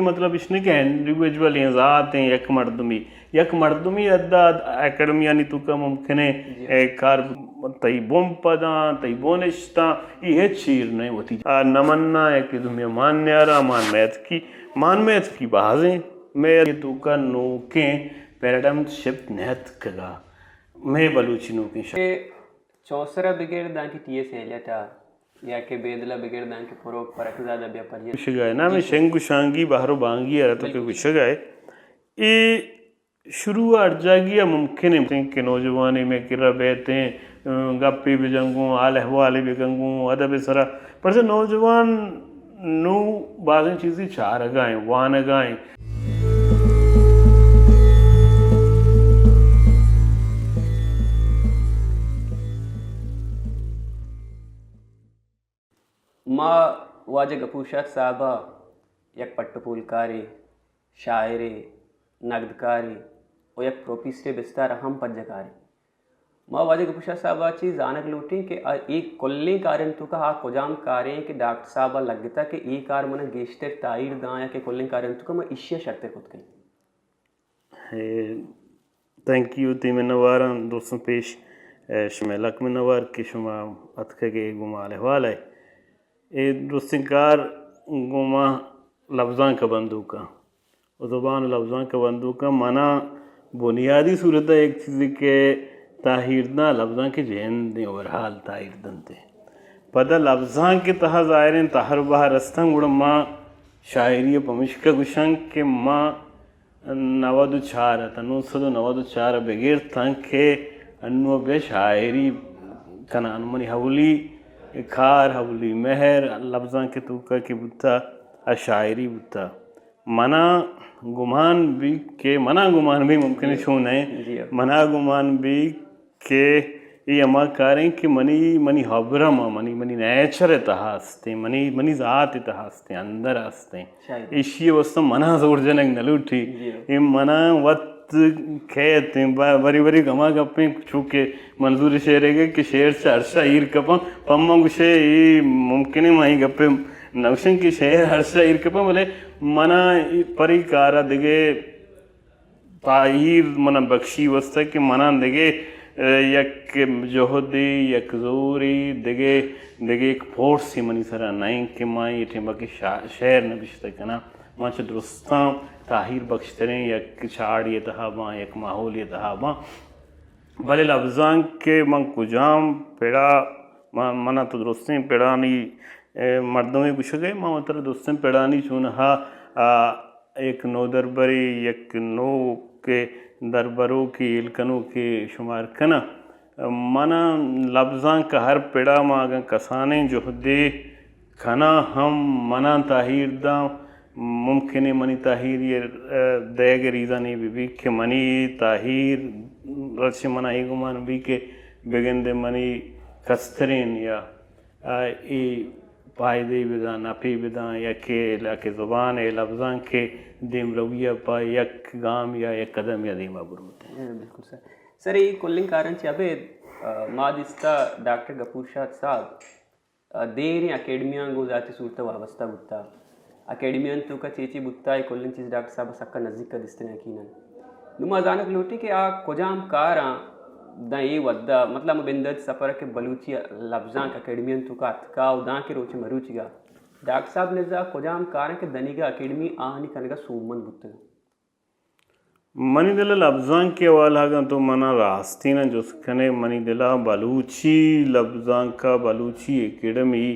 مطلب اش نہ کہ انڈیویجول ایں، ذات ایں، یک مردمی، یک مردمی حد ءَ اکیڈمیانی توکا ممکن ایں، جی۔ اے کار تئی بن پداں، تئی بنشتاں، اے ہچ چیر نہ ایں وتی۔ آ نہ مناں یا کہ دومی مان نیاراں، مان میتکی، مان میتکی بازیں، مئے توکا نوکیں پیراڈائم شفٹ نیتکگا، مئے بلوچی نوکیں شاعر۔ کہ چوسرا بگر داں کہ ٹی ایس ایلیٹ ءَ یا کہ بیدل ءَ بگر داں کہ پروک پرک زادہ بیا پریت۔ گوشگا ایں، نام جی، جی۔ شنگ و شانگی بہر و بانگی ءَ را تو کہ بالکل۔ گوشگا ایں۔ اے شروع ہر جاگی ءَ ممکن ایں کہ نوجوانے مئے کرا بیتیں، گپے بجنگوں، حال احوالے بکنگوں، ادب سرا۔ پرچہ نوجوان نوں بازیں چیزے چارگا ایں، وانگا ایں۔ ما واجہ گپور شاد صاحب ءَ یک پٹ ءُ پولکارے، شاعرے، نگدکارے ءُ یک پروفیسرے بستار ءَ ہم پجہ کاریں۔ ما واجہ گپور شاد صاحب ءَ چی زانگ لوٹیں کہ آ اے کلیں کارانی توکا آ کجام کاریں کہ ڈاکٹر صاحب ءَ لگتا کہ اے کار من ءَ گیشتر تاہیر داں یا کہ کلیں کارانی توکا من ایشی ءَ شرتر کت کنیں؟ اے، تھینک یو، تئی منواراں درستاں پیش، اے، شمئے لک منوار کہ شما اتکگ ئے گوں ما حال احوال ءَ۔ اے درستیں کار گوں ما لبزانک ءِ بندوکاں۔ و زبان ءُ لبزانک ءِ بندوکاں منا بنیادی صورت ءَ یک چیزے کہ تاہیر داں، لبزانک ءِ جند ایں، اوورہال تاہیر دنت۔ پدا لبزانک ءِ تہا ظاہر ایں تہر و بہر استاں، گڑا ما شاعری ءَ پمشکا گوشاں کہ ما نود و چار ءَ، تاں نو سد و نود و چار ءَ بگر تاں کہ انوں بیا شاعری کنان۔ منی اولی کار، اولی مہر لبزانک ءِ توکا کہ بوتا، آ شاعری بوتا۔ منا گمان بی کہ، منا گمان بی، ممکن ایں جی۔ چون نہ ایں، جی۔ منا گمان بی کہ اے ہما کاریں کہ منی، منی ہبرم ءَ، منی، منی نیچر ءِ تہا استیں، منی، منی ذات ءِ تہا استیں، اندر ءَ استیں۔ شاید۔ ایشی ءِ واسطہ منا زور جنگ نہ لوٹی۔ جی۔ اے منا وت کیت، با-، بری بری گما گپیں، چونکہ منظور شعر ئیگ کہ شعر چہ عرشا ایر کپاں، پما گوشے اے ممکن ایں ما اے گپے نہ گوشیں کہ شعر عرشا ایر کپاں، بلے منا اے پری کارا دگہ تاہیر منا بخشی واسطہ کہ منا دگہ، اے، یک جہدے، یک زورے، دگہ، دگہ یک فورسے منی سرا نہ ایں کہ ما اے ٹیما کہ شا-، شعر نبشتہ کناں۔ ما چہ درستاں تاہیر بخشتریں یک چاڑے ءِ تہا باں، یک ماحولے ءِ تہا باں۔ بلے لبزانک کہ من کجام پڑا، من، منا تو درستیں پڑانی، اے، مردمے گوشگ ئے، من وترا درستیں پڑانی چونہا، آ، یک نودربرے، یک نوکیں دربروکے، ہیل کنوکے شمار کناں۔ منا لبزانک ءِ ہر پڑا ما اگاں کسانیں جہدے کناں ہم منا تاہیر داں، ممکن ایں منی تاہیر ءِ، اے، دئیگ ءِ ریزن اے بہ بیت کہ منی تاہیر ءَ چہ منا اے گمان بیت کہ بگندے منی کسترین یا، اے، اے پائدے بداں، نپے بداں یا کہ، یا کہ زبان ءِ لبزانک ءِ دیمروی ءَ پہ یک گام یا یک قدم یا دیما بروت۔ اے، بالکل سر۔ سر، اے کلیں کاراں چہ ابید، آ، ما دیستا ڈاکٹر گپور شاد صاحب دیریں اکیڈمیاں گوں ذاتی صورت ءَ وابستہ بوتا۔ اکیڈمیاں توکا چے چے بوتا، اے کلیں چیز ڈاکٹر صاحب ءَ سکا نزیک ءَ دیستگ یقیناً۔ نوں ما زانگ لوٹیں کہ آ کجام کاراں داں اے وھد ءَ، مطلب، ہمے بندات سفر ءَ کہ بلوچی لبزانک اکیڈمیاں توکا اتکا و داں کہ روچ مروچیگا ڈاکٹر صاحب نزا کجام کاراں کہ دنیگا اکیڈمی آہانی کنگا سوبمند بوتگ؟ منی دل ءَ لبزانک ءِ حوالہ ءَ اگاں تو منا راستین ءَ جست کن ئے، منی دل ءَ بلوچی لبزانک ءَ بلوچی اکیڈمی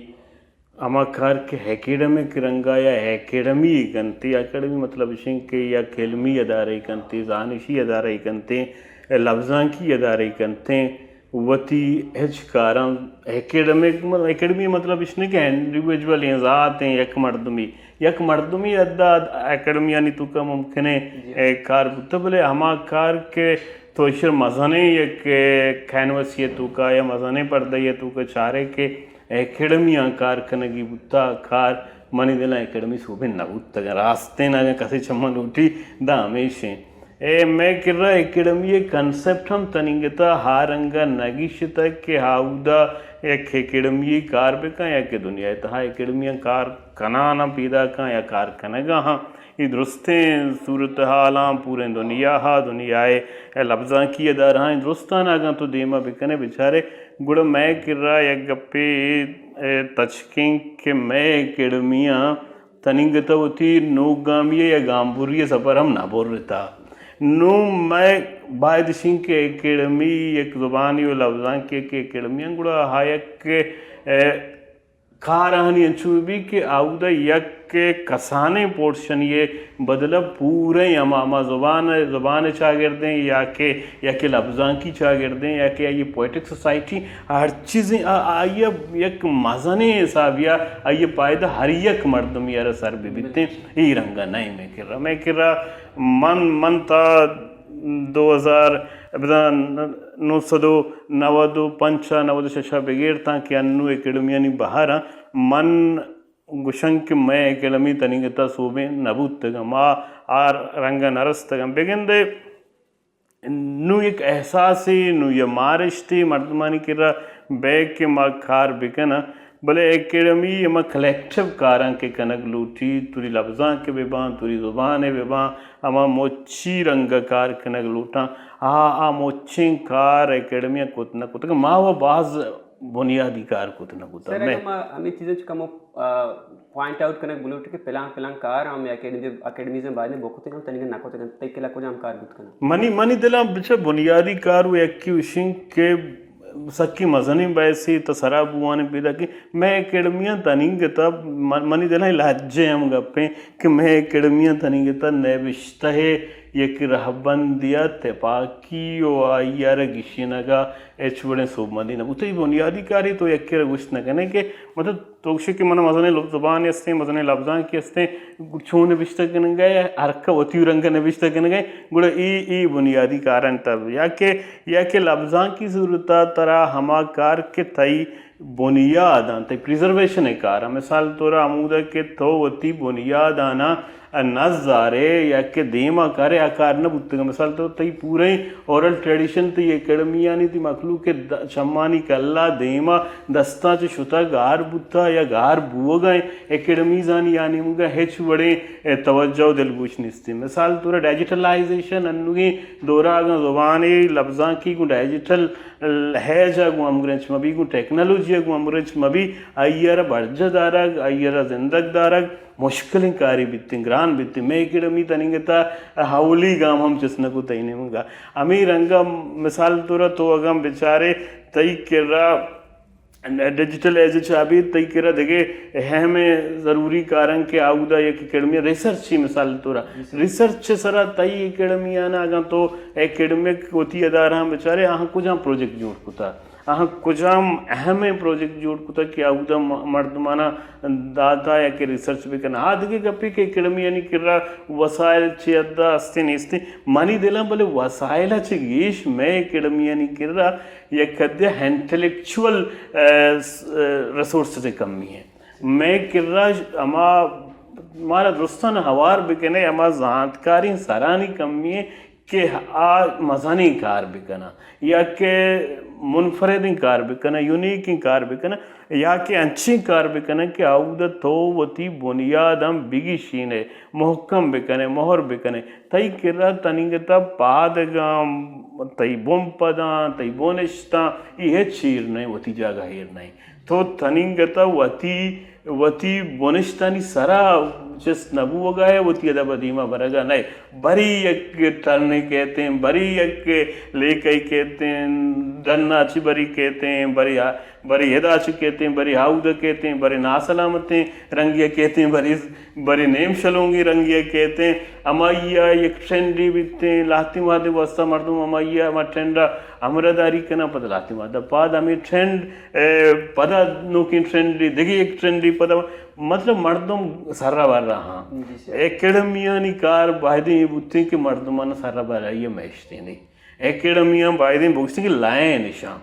ہما کار کہ اکیڈمک رنگ ءَ یا اکیڈمی کنت، اکیڈمی مطلب اش انت کہ یک علمی ادارہ کنت، زانشی ادارہ کنت، لبزانکی ادارہ کنت، وتی ہچ کاراں اکیڈمک، اکیڈمی مطلب اش نہ کہ انڈیویجول ایں، ذات ایں، یک مردمی، یک مردمی حد ءَ اکیڈمیانی توکا ممکن ایں، جی۔ اے کار بوتہ، بلے ہما کار کہ تو ایشر مزنیں یک کینوسی ءِ توکا یا مزنیں پردہ ءِ توکا چارے کہ اکیڈمیاں کار کنگی بوتہ، کار منی دل ءَ اکیڈمی سوبین نہ بوتگ۔ راستیں اگاں کسے چہ من لوٹی داں ہمیش ایں۔ اے مئے کرا اکیڈمی ءِ کنسپٹ ہم تنیگتا ہا رنگ ءَ نہ گیشتگ کہ ہا اودا یک اکیڈمی کار بکن یا کہ دنیا ءِ تہا اکیڈمیاں کار کنان ءَ پیداکاں یا کار کنگا ہاں۔ اے درستیں صورتحالاں پوریں دنیا ءَ، دنیا ءِ لبزانکی ادارہاں درستاں اگاں تو دیما بکنے بچارے، گڑا مئے کرا یک گپے تچکیں کہ مئے اکیڈمیاں تنیگتا وتی نوکگامی ءِ یا گامبری ءِ سفر ہم نہ برتا۔ نوں مئے باید اشیں کہ اکیڈمی یک زبانی و لبزانکی کہ اکیڈمی انت، گڑا آ یک کارانی انچو بہ بیت کہ آودا یک کسانیں پورشنی ءِ بدل ءَ پوریں ہما، ہما زبان، زبان ءِ چاگردیں یا کہ، یا کہ لبزانکی چاگردیں یا کہ آئی پوئٹک سوسائٹی، ہر چیزیں آ، آئی ءَ یک مزنیں حسابے ءَ آئی ءِ پائدہ ہر یک مردمے ءَ را سر بہ بیتیں۔ اے رنگ ءَ نہ ایں مئے کرا۔ مئے کرا من، من تا دو ہزار، بزاں نو سد و نود و پنچ ءَ نود و شش ءَ بگیر تاں کہ انوں اکیڈمیانی بہر ءَ من گوشاں کہ مئے اکیڈمی تنیگتا سوبین نہ بوتگ، ما آ رنگ ءَ نہ رستگ۔ بگندے نوں یک احساسے، نوں یک مارشتے مردمانی کرا بئے کہ ما کار بکناں، بلے اکیڈمی ہما کلیکٹیو کاراں کہ کنگ لوٹی، توری لبزانک بہ باں، توری زبان بہ باں، ہما مچی رنگ ءَ کار کنگ لوٹاں، آ، آ مچیں کار اکیڈمی ءَ کت نہ کتگ۔ ما و باز بنیادی کار کت نہ کتگ۔ سر، مئے اگاں ما ہمے چیزاں چہ کمو، آ، پوائنٹ آؤٹ کنگ بلوٹیں کہ پلان پلان کار ہم اکیڈمی، اکیڈمیز ءَ بایدیں بکتگ انت، تنیگا نہ کتگ انت، تئی کلا کجام کار بوت کناں؟ منی، منی دل ءَ بچار بنیادی کار و یکے اشیں کہ سکی مزنیں بحثے تا سرا بوان پیدا کہ مئے اکیڈمیاں تنیگتا من-، منی دل ءَ لہجہ ہم گپیں کہ مئے اکیڈمیاں تنیگتا نبشتہ ءِ یک رہبندے ءَ تپاکی و آئی ءَ را گیشینگ ءَ ہچ وڑیں سوبمندی نہ بوتگ۔ اے بنیادی کارے، تو یکے را گوشت نہ کنے کہ مطلب تو گوشے کہ من مزنیں لب-، زبانے استیں، مزنیں لبزانکے استیں، چون نبشتہ کنگ ءَ، ہر کہ وتی رنگ ءَ نبشتہ کنگ ءَ، گڑا اے، اے بنیادی کار انت۔ یا کہ، یا کہ لبزانکی صورت ءَ ترا ہما کار کہ تئی بنیاد انت، تئی پریزرویشن ءِ کار انت۔ مثال طور ءَ ہمودا کہ تو وتی بنیاداناں نزارے یا کہ دیما کارے، آ کار نہ بوتگ۔ مثال طور تئی پوریں اورل ٹریڈیشن تئی اکیڈمیانی، تئی مخلوق ءِ د-، چمانی کلا دیما دستاں چہ شتگ، گار بوتگ یا گار بوگ ءَ انت، اکیڈمیزانی آ نیمگا ہچ وڑیں، اے، توجہ و دلگوش نیست۔ مثال طور ڈیجیٹلائزیشن، انوگیں دورا اگاں زبانے لبزانکی گوں ڈیجیٹل لہجہ گوں ہمگرنچ مبی، گوں ٹیکنالوجی گوں ہمگرنچ مبی، آئی ءَ را برجا دارگ، آئی ءَ را زندگ دارگ مشکلیں کارے بیتیں، گران بیتیں۔ مئے اکیڈمی تنیگتا اولی گام ہم چست نہ کت اے نیمگا۔ ہمے رنگا مثال طور ءَ تو اگاں بچارے تئی کرا ڈیجیٹل ایج چہ ابید تئی کرا دگہ اہمیں ضروری کار انت کہ آودا یک اکیڈمی ریسرچ ءِ مثال طور ءَ، ریسرچ ءِ سرا تئی اکیڈمیانا اگاں تو اکیڈمک وتی ادارہاں بچارے، آہاں کجام پروجیکٹ جوڑ کتا، آہاں کجام اہمیں پروجیکٹ جوڑ کتا کہ آودا م-، مردمانا داتا یا کہ ریسرچ بکن۔ آ دگہ گپے کہ اکیڈمیانی کرا وسائل چہ حدا استیں نیستیں، منی دلاں بلے وسائل ءَ چہ گیش مئے اکیڈمیانی کرا یک حدے انٹلیکچوئل، اے، س-، اے، ریسورسز ءِ کمی ہے۔ مئے کرا ہما مارا درستاں ہوار بکنے، ہما زانتکاریں سرانی کمی ہے کہ آ مزنیں کار بکناں یا کہ منفردیں کار بکناں، یونیکیں کار بکناں یا کہ انچیں کار بکناں کہ آودا تو وتی بنیاداں بگیشینے، محکم بکنے، مہر بکنے۔ تئی کرا تنیگتا پادگاں، تئی بنپداں، تئی بنشتاں، اے ہچ ایر نہ ایں، وتی جاگہ ایر نہ ایں۔ تو تنیگتا وتی، وتی بنشتانی سرا چست نہ بوگا ئے، وتی ادب ءَ دیما برگا نہ ئے۔ بری یک ٹرنے کیتیں، بری یک لیکہ کیتیں، ڈنا چہ بری کیتیں، بری آ-، بری ادا چہ کیتیں، بری آودا کیتیں، بری ناسلامتیں رنگے ءَ کیتیں، بری، بری نیم شلونگیں رنگے ءَ کیتیں۔ ہمائی ءَ یک ٹرینڈے بیتیں، لہتیں وہدے گوستا مردم ہمائی ءَ ہما ٹرینڈ ءَ ہمراہداری کناں، پدا لہتیں وہدا پاد ہمے ٹرینڈ، اے، پدا نوکیں ٹرینڈے، دگہ یک ٹرینڈے پدا، مطلب مردم سرا برا ہاں۔ جی سر۔ اکیڈمیانی کار بایدیں اے بوتیں کہ مردماں سرا برائی ءَ میشتیں۔ اکیڈمیاں بایدیں بگوشتیں کہ لائن اشاں۔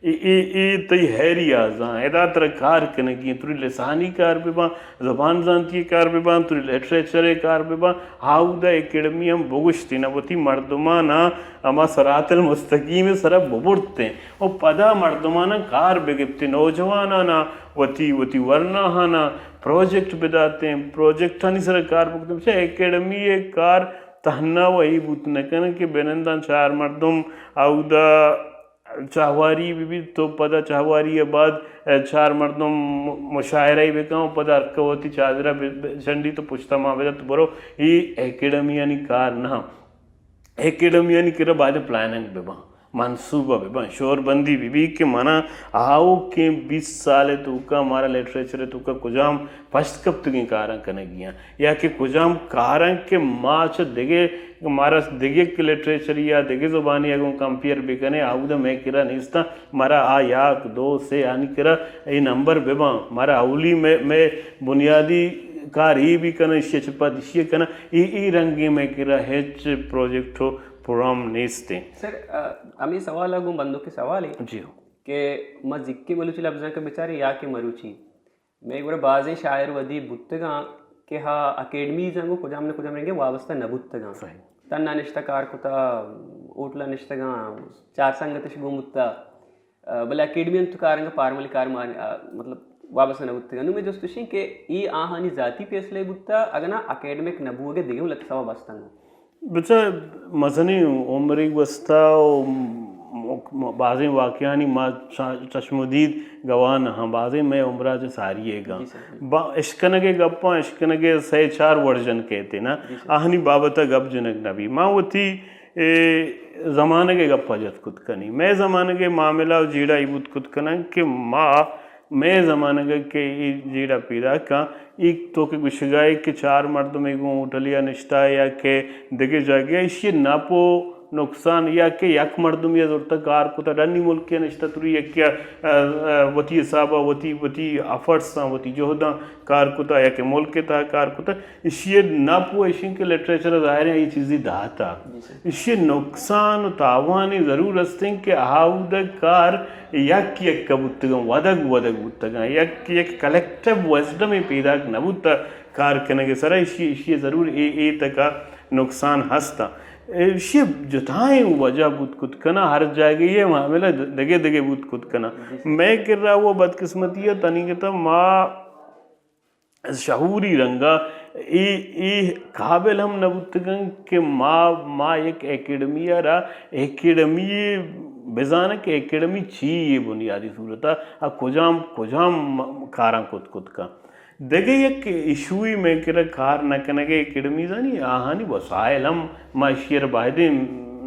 اے، اے، اے تئی ہیریاز آں، ادا ترا کار کنگی انت، تری لسانی کار بہ باں، زبان زانتی کار بہ باں، تری لٹریچر کار بہ باں، آودا اکیڈمی ہم بگوشتی نہ وتی مردمانا ہما صراط المستقیم سرا ببرتیں و پدا مردمانا کار بگپتیں، نوجوانانا وتی وتی ورناہانا پروجیکٹ بداتیں، پروجیکٹانی سرا کار بکتیں۔ بچہ اکیڈمی ءِ کار تہنا وہی بوت نہ کنت کہ بننداں چار مردم اودا چاہواری بہ بیت، تو پدا چاہواری ءَ بعد چار مردم مشاعرہ بکن و پدا ہرکہ وتی چادرا بہ، بہ، چنڈی تو پشتا ما بدت برو۔ اے اکیڈمیانی کار نہ۔ اکیڈمیانی کرا باید پلاننگ بباں، منصوبہ بباں، شوربندی ببی کہ منا آؤکیں بیست سال ءِ توکا مارا لٹریچر ءِ توکا کجام پشت کپتگیں کاراں کنگی اں یا کہ کجام کاراں کہ ما چہ دگہ، مارا دگہ لٹریچر یا دگہ زبانی ءَ گوں کمپیئر بکنیں، آودا مئے کرا نیستاں۔ مارا آ یک، دو، سے آنی کرا اے نمبر بباں۔ مارا اولی مئے، مئے بنیادی کار اے بی کناں، ایشی ءَ چہ پد ایشی ءَ کناں۔ اے، اے رنگیں مئے کرا ہچ پروجیکٹ و پروگرام نیستیں۔ سر، آ، ہمے سوال ءَ گوں بندوکیں سوالے جی ہو۔ کہ ما زیکیں بلوچی لبزانک ءَ بچاریں یا کہ مروچی، مئے گورا بازیں شاعر و ادیب بوتگاں کہ ہا اکیڈمیزاں گوں کجام نہ کجام رنگے وابستہ نہ بوتگاں۔ صحیح۔ تہنا نشتہ کار کتا، ہوٹل ءَ نشتگاں، چار سنگتش گون بوتا، آ، بلے اکیڈمی انت کارنگا پارملی کار ما، آ، مطلب وابستہ نہ بوتگاں۔ نوں مئے جست اشیں کہ اے آہانی ذاتی فیصلہ بوتا، اگنا اکیڈمک نہ بوگ ءِ دگہ لت سبب استنت۔ بچہ مزنیں عمرے گوستا و م-، م-، بازیں واقعانی ما چ-، چشم و دید گواہ نہ ہاں، بازیں مئے عمرا چہ ساری ءَ گاں۔ جی سر۔ با-، اشکنگ ءِ گپاں، اشکنگ ءِ سئے چار ورژن کیت نا، جی سر۔ آہانی بابت ءَ گپ جنگ نہ بی۔ ما وتی، اے، زمانگ ءِ گپ ءَ جت کت کنیں۔ مئے زمانگ ءِ معاملہ و جیڑہ ای بوت کت کناں کہ ما مئے زمانگ ءَ کہ اے جیڑہ پیداک آں، اے تو کہ گوشگائے کہ چار مردمے گوں ہوٹلے ءَ نشتہ یا کہ دگہ جاگہے ءَ، ایشی ءِ نپ و نقصان یا کہ یک مردمے ءَ زرتہ کار کتہ، ڈنی ملکے ءَ نشتہ تری یکے ءَ، ا، ا، وتی حساب ءَ وتی، وتی ایفرٹس آں، وتی جہداں کار کتہ یا کہ ملک ءِ تہا کار کتہ، ایشی ءِ نپ و ایشیں کہ لٹریچر ءَ ظاہریں اے چیزی داتہ۔ جی سر۔ ایشی ءِ نقصان و تاوانے ضرور استیں کہ آودا کار یک یک بوتگاں، ودگ ودگ بوتگاں، یک یک کلیکٹیو وزڈمے پیداک نہ بوتہ کار کنگ ءِ سرا۔ ایشی، ایشی ءِ ضرور اے، اے تکا نقصان ہستاں۔ ایشی ءِ جتائیں وجہ بوت کت کناں، ہر جاگہے ءِ معاملہ دگہ دگہ بوت کت کناں۔ جی سر۔ مئے کرا وہ بدقسمتی ءَ تنیگتہ ما شعوری رنگا اے، اے قابل ہم نہ بوتگاں کہ ما، ما یک اکیڈمی ءَ را، اکیڈمی بزانہ کہ اکیڈمی چی یے بنیادی صورت ءَ، آ کجام، کجام کاراں کت کت کن۔ دگہ یک ایشوئی مئے کرا کار نہ کنگ ءِ اکیڈمیزانی، آہانی وسائل ہم ما ایشی ءَ را بایدیں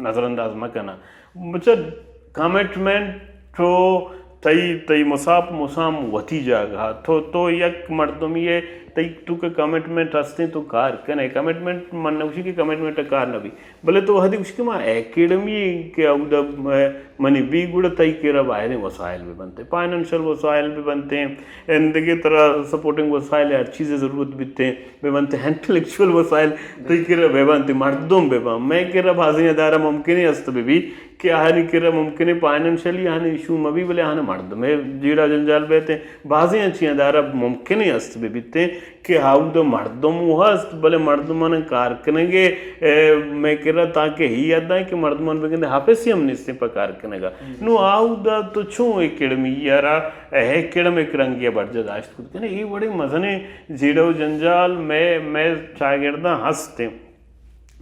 نظر انداز مہ کناں۔ بچہ کمٹمنٹ و تئی، تئی مساپ مسام وتی جاگہ ءَ۔ تو، تو یک مردمے ئے، تئی توکا کمٹمنٹ ہستیں، تو کار کن ئے۔ کمٹمنٹ من نہ گوشی کہ کمٹمنٹ ءَ کار نہ بی، بلے تو وہدے گوشی کہ ما اکیڈمی کہ اودا منی بی، گڑا تئی کرا بایدیں وسائل بہ بنت، فائنانشل وسائل بہ بنت، اندگہ ترا سپورٹنگ وسائل ہر چیزے ضرورت بیت بہ بنت، انٹلیکچوئل وسائل تئی کرا بہ بنت، مردم بہ بنت۔ مئے کرا بازیں ادارہ ممکن است بہ بی کہ آہانی کرا ممکن ایں فائنانشلی آہانی ایشو مہ بی، بلے آہانا مردم ءِ جیڑہ جنجال بیت ایں، بازیں انچیں ادارہ ممکن ایں است بہ بیت ایں کہ آودا مردم و ہست، بلے مردماناں کار کنگ ءِ، اے، مئے کرا تاکہ ہی حد ایں کہ مردمان بگندے آفیسے ہم نیست ایں پہ کار کنگ ءَ۔ نوں آودا تو چوں اکیڈمی ءَ را اکیڈمک رنگے ءَ برجاہ داشت کت کن ئے؟ اے وڑیں مزنیں جیڑہ و جنجال مئے، مئے چاگرداں ہست ایں۔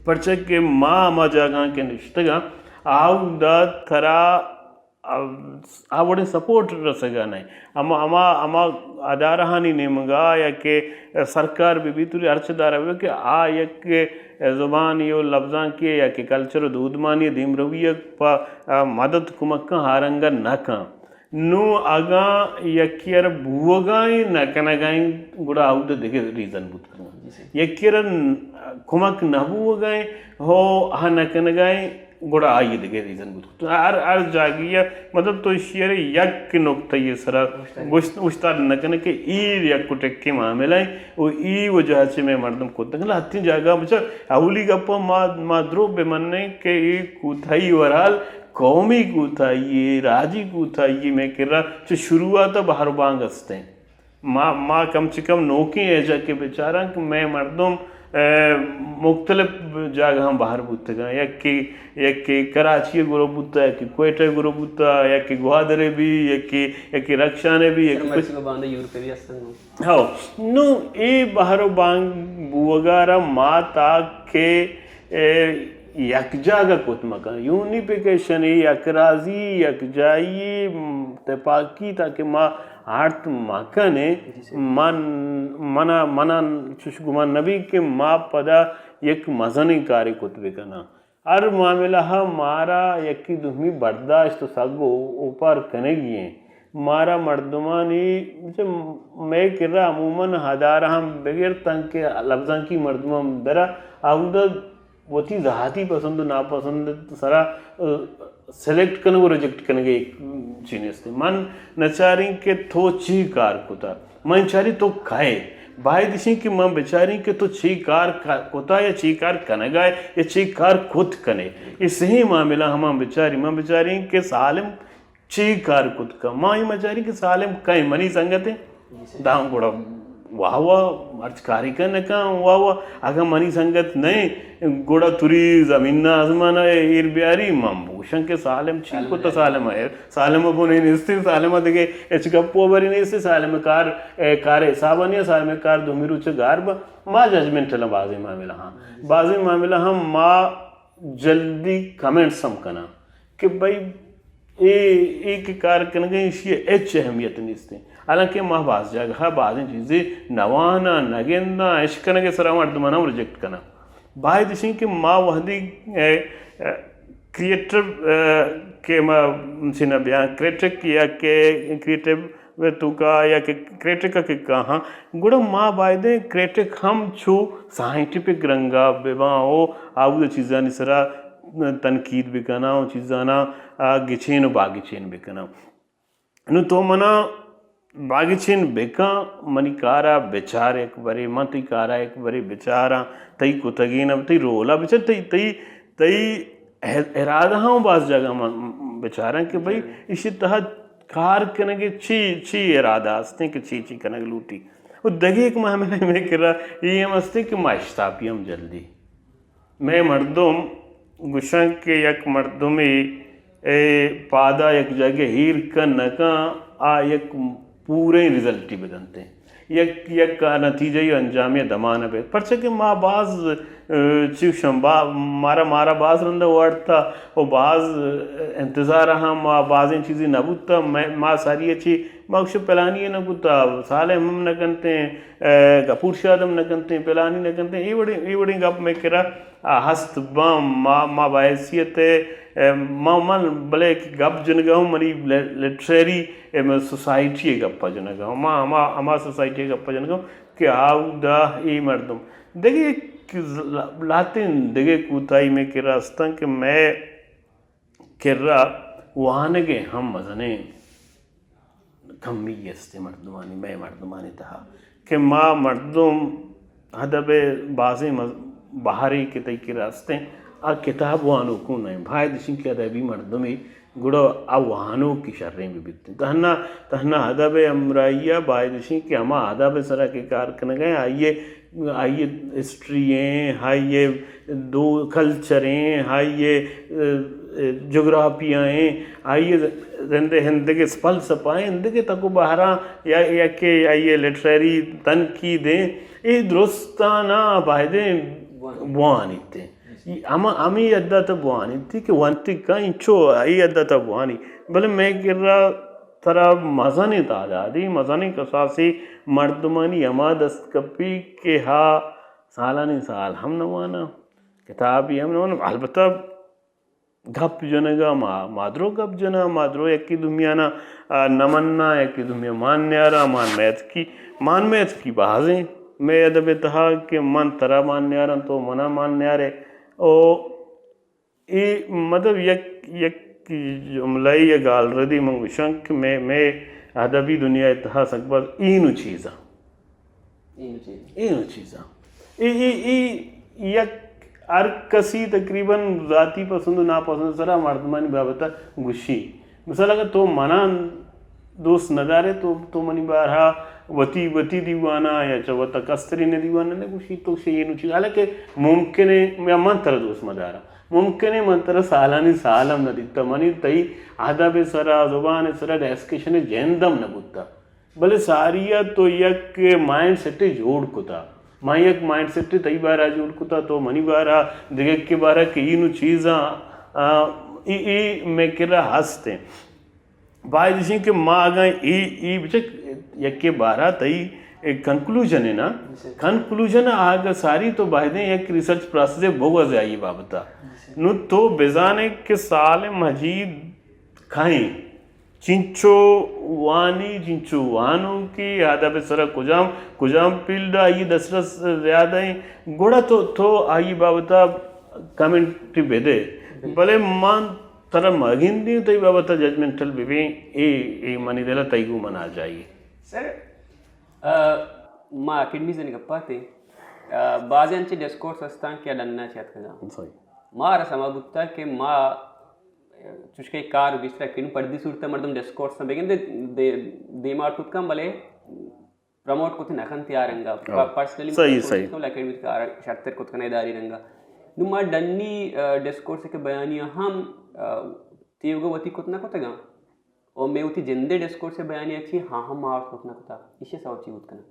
پرچا کہ ما ہما جاگہاں کہ نشتگاں، آودا ترا آ، آ وڑیں سپورٹ رسگا نہ۔ ہما، ہما، ہما ادارہانی نیمگا یا کہ سرکار بہ بیت، ہرچ ادارہ بہ بیت کہ آ یک زبانی و لبزانکی یا کہ کلچر و دودمانی دیمروی ءَ پہ، آ، مدد کمکاں آرنگا نہ کن۔ نوں اگاں یکے ءَ را بوگا ایں نہ کنگا ایں، گڑا آودا دگہ ریزن بوت کنت۔ یکے ءَ را کمک نہ بوگا ایں، ہو، آ نہ کنگا ایں، گڑا آئی دگہ ریزن بوت کنت۔ ہر، ہر جاگہے ءَ، مطلب، تو ایشی ءَ را یک نقطہ ءِ سرا گوشت، اوشتات نہ کن ئے کہ اے یک ٹکیں معاملہ ایں و اے وجہ چہ مئے مردم کتگ۔ لہتیں جاگہ بچار، اولی گپ ءَ ما، ما دروغ بہ منیں کہ اے کوتاہی، بہرحال قومی کوتاہی، راجی کوتاہی مئے کرا چہ شروعات ءَ بہر و بانگ است ایں۔ ما، ما کم چہ کم نوکیں ایج ءَ کہ بچاراں کہ مئے مردم مختلف جاگہاں بہر بوتگاں، یکے یکے کراچی ءَ گروپ بوتا، یکے کوئٹہ ءَ گروپ بوتا، یکے گوادر ءَ بی، یکے یکے رخشان ءَ بی، یکے کچھ۔ مرچی گوں باندا یورپ ءَ بی استن گوں۔ ہو، نوں اے بہر و بانگ بوگا را ما تا کہ، اے، یک جاگہ کت مکن، یونیفیکیشن، یک رازی، یک جائی، م، تپاکی، تاکہ ما ہارت مکنیں۔ جی سر۔ من، منا، منا چوش گمان نبی کہ ما پدا یک مزنیں کارے کت بکناں۔ ہر معاملہ ءَ مارا یکی دومی برداشت و سگ و اوپار کنگی ایں۔ مارا مردمانی، مئے کرا عموماً ہدارہ ہم بگر تنکہ لبزانکی مردم ہم برا آودا وتی ذاتی پسند و ناپسند سرا، ءَ، سلیکٹ کنگ و ریجیکٹ کنگ ءِ یک چی نیست۔ من نچاریں کہ تو چی کار کتا، من چاری تو کئے۔ باید اشیں کہ من بچاریں کہ تو چی کار ک-، کتا یا چی کار کنگا ئے یا چی کار کت کنے۔ اے سہیں معاملہ ہم من بچاریں۔ من بچاریں کہ سالم چی کار کت کن۔ ما اے مچاریں کہ سالم کئے، منی سنگت ایں۔ داں گڑا واہ واہ، ہرچ کارے کن نہ کن، واہ واہ۔ اگاں منی سنگت نئے، گڑا تری زمین ءَ آزمان ءَ ایر بیاری، من بوشاں کہ سالم چی کتا، سالم ءَ، سالم ءَ بنے نیستی، سالم ءَ دگہ ہچ گپ و بری نیستی، سالم ءِ کار، اے، کار حساب ءَ نیا، سالم ءِ کار دومی روچ ءَ گار با۔ ما ججمنٹل آں بازیں معاملہ ہاں۔ بازیں معاملہ ہم ما جلدی کمنٹس ہم کناں کہ بھئی اے، اے کہ کار کنگ ءَ ایشی ءَ ہچ اہمیت نیست ایں۔ حالانکہ ما باز جاگہ ءَ بازیں چیزے نہ واناں، نہ گنداں، اش کنگ ءِ سرا مردماں ہم ریجیکٹ کناں۔ باید اشیں کہ ما وہدی، اے، اے، کریٹو، اے، کہ ما چنا بیاں کریٹک یا کہ کریٹو ءِ توکا یا کہ کریٹک ءَ کہ کاہاں، گڑا ما بایدیں کریٹک ہم چو سائنٹیفک رنگا بباں و آودا چیزانی سرا تنقید بکناں و چیزانا، آ، گچین و باگچین بکناں۔ نوں تو منا باگچین بکن، منی کارا بچار یک برے، من تئی کارا یک برے بچاراں، تئی کتگین، تئی رولا بچار، تئی، تئی، تئی ارادہ ہم باز جاگہ من بچاراں کہ بھئی ایشی تہا کار کنگ ءِ چی، چی ارادہ استیں کہ چی، چی کنگ لوٹی۔ و دگہ یک معاملہ مئے کرا اے ہم استیں کہ ما اشتاپی ہم جلدی۔ مئے مردم گوشن کہ یک مردمے اے پادا یک جاگہ ایر کن نہ کن، آ یک پوریں رزلٹی بدنتیں۔ یک، یک نتیجہ ءُ انجامے دمان بیت۔ پرچہ کہ ما باز، اے، چوشم با-، مارا، مارا باز رند وارتا و باز انتظار ہم ما بازیں چیزی نہ بوتا۔ مئے، ما ساری چی ما گوشت پلانی نہ کتا، سالم ہم نہ کنتیں، اے، گپور شاد ہم نہ کنتیں، پلانی نہ کنتیں۔ اے وڑیں، اے وڑیں گپ مئے کرا آ، ہست باں۔ ما، ما بحیثیت، اے، ما، من بلے کہ گپ جنگا ہوں، منی لٹریری، اے، من سوسائٹی ءِ گپ جنگا ہوں۔ ما ہما، ہما سوسائٹی ءِ گپ جنگا ہوں کہ آودا اے مردم۔ دگہ یک ز-، لاتیں دگہ کوتاہی مئے کرا استاں کہ مئے کرا وانگ ءِ ہم مزنیں کمی است مردمانی، مئے مردمانی تہا کہ ما مردم ادب ءِ بازیں مز-، بہرے کہ تئی کرا استیں، آ کتاب وانوکوں نہ انت۔ باید اشیں کہ ادبی مردمے گڑا آ وانوکی شریں بہ بیت۔ تہنا، تہنا ادب ءِ ہمراہی ءَ باید اشیں کہ ہما ادب ءِ سرا کہ کار کنگ ءَ آئی ءِ آئی ءِ ہسٹری ایں، آئی ءِ دو کلچر ایں، آئی ءِ، اے، جغرافیہ ایں، آئی ءِ زند ءِ ہندگہ فلسفہ ایں، ہندگہ تک و بہراں یا، یا کہ آئی ءِ لٹریری تنقید ایں، اے درستاں بایدیں بوانیت۔ ہم-، ہمے حد ءَ تو بوانیت کہ ونتگ کن انچو اے حد ءَ تو بوانی۔ بلے مئے کرا ترا مزنیں تعدادے، مزنیں کساسے مردمانی ہما دست کپی کہ ہا سالانی سال ہم نہ واناں، کتابے ہم نہ واناں۔ البتہ گپ جنگ ءَ ما، ما درو گپ جناں، ما درو یکے دومیانا، آ، نہ مناں، یکے دومی مان نیاراں، مان میتکی، مان میتکی بازیں مئے ادب ءِ تہا کہ من ترا مان نیاراں، تو منا مان نیارے۔ او اے مطلب یک، یک جملہ یا گالردے من گوشاں کہ مئے، مئے ادبی دنیا ءِ تہا سک باز اینو چیزاں۔ اینو چیزاں۔ اینو چیزاں۔ اے، اے، اے یک ہر کسی تقریباً ذاتی پسند و ناپسند سرا مردمانی بابت ءَ گوشی۔ مثال اگر تو منا دوست ندارے تو، تو منی بارہ وتی، وتی دیوانا یا چہ وتا کسترین دیوانا نہ گوشی تو شی نو چیز، حالانکہ ممکن ہے یا من ترا دوست مدارا، ممکن ہے من ترا سالانی سالم نہ دیتا، منی تئی ادب سرا، زبان سرا ڈسکشن جندم نہ بوتا، بلے ساری ء تو یک مائنڈ سیٹ جوڑ کتا، ما یک مائنڈ سیٹ تئی بارہ جوڑ کتا، تو منی بارہ، دگہ کے بارہ کہ اینو چیزاں، آ، ای، ای میں کرا ہست ہیں۔ باید اشیں کہ ما اگاں ای، ای بچک یکے بارہ تئی ایک کنکلوژن ہے نا، جی۔ کنکلوژن آگا ساری تو بایدیں یک ریسرچ پروسیس بگوزے آئی بابتا۔ جی۔ نو تو بزانے کہ سالم مجید کھائیں، چنچو وانی، چنچو وانو کی ادب سرا کجام، کجام فیلڈ آئی دسترس زیادہ ہیں، گڑا تو، تو آئی بابتا کمنٹ بدے۔ بالکل۔ بلے من ترا مگندیں تئی بابت ء ججمنٹل بہ بیں، اے، اے منی دل ء تئی گوں من آجائی۔ سر، آ، ما اکیڈمیز ء گپ ء اتیں، آ، بازیں انچیں ڈسکورس استاں کہ ڈن ء چہ اتکگاں۔ صحیح۔ مارا سما بوتا کہ ما، چوشکہ کار بیشتر کنوں پردی صورت ء مردم ڈسکورس ء بگندے دے-، دیما ارتکاں، بلے پروموٹ کت نہ کنت یا رنگا، ہاں۔ پ-، پرسنلی صحیح، پروموٹ صحیح۔ کت نہ کنت، اکیڈمی کار شرتر کت کنت اداری رنگا۔ نو ما ڈنی، آ، ڈسکورس کہ بیانیہ ہم، آ، تیوگا وتی کت نہ کتگاں۔ او میں وتی جندے ڈسکورس بیانیہ چی ہاں ہم آرٹ کت نہ کتا۔ ایشی سوچی بوت کناں۔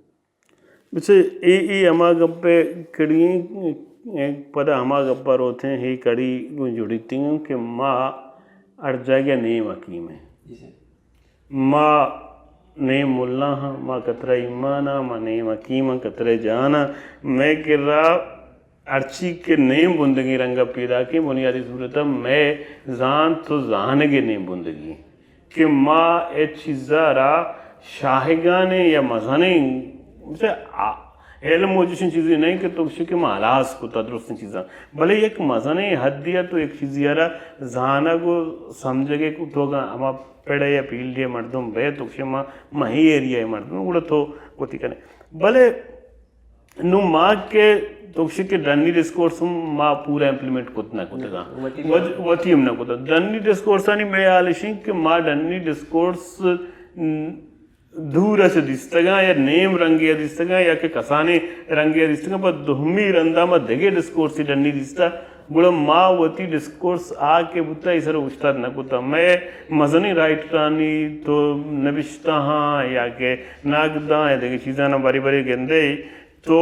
بچے اے، اے ہما گپے کڑی ایں، پدا ہما گپا روتیں، ہے کڑی گوں جڑیتیں کہ ما ہر جاگہ نیم حکیم ہیں۔ جی سر۔ ما نیم ملا ہاں، ما کترا ایمان ہاں، ما نیم حکیم ہاں، کترا جان ہاں۔ میں کرا ہرچی کہ نیم بندگی رنگا پیداکیں بنیادی صورت ء میں زانت و زانگ ء نیم بندگی کہ ما اے چیزا را شاہگانیں یا مزنیں، مثل آ-، علم و چشیں چیزے نہیں کہ تو گوشے کہ ما ہلاس کتا درستیں چیزاں، بلے یک مزنیں حدی ء تو یک چیزے را زانگ و سمجھگ ء تو اگاں ہما پڑے یا پیلڈے مردم بے تو گوشے ما، ما ہی ایریا مردم گڑا تو وتی کنے۔ بلے نوں ما کہ تو گوشے کہ ڈنی ڈسکورس ہم ما پورا امپلیمنٹ کت نہ کتگا۔ وتی وت-، وتی ہم نہ کتگ۔ ڈنی ڈسکورسانی میں حال اشیں کہ ما ڈنی ڈسکورس، م، دور ء چہ دیستگاں یا نیم رنگے ء دیستگاں یا کہ کسانیں رنگے ء دیستگاں، پہ دومی رندا ما دگہ ڈسکورسی ڈنی دیستہ۔ گڑا ما وتی ڈسکورس آ کہ بوتہ، اے سر ء اوشتات نہ کتہ۔ مئے مزنیں رائٹرانی تو نبشتہ ہاں یا کہ ناگداں یا دگہ چیزاناں بری بری گندے تو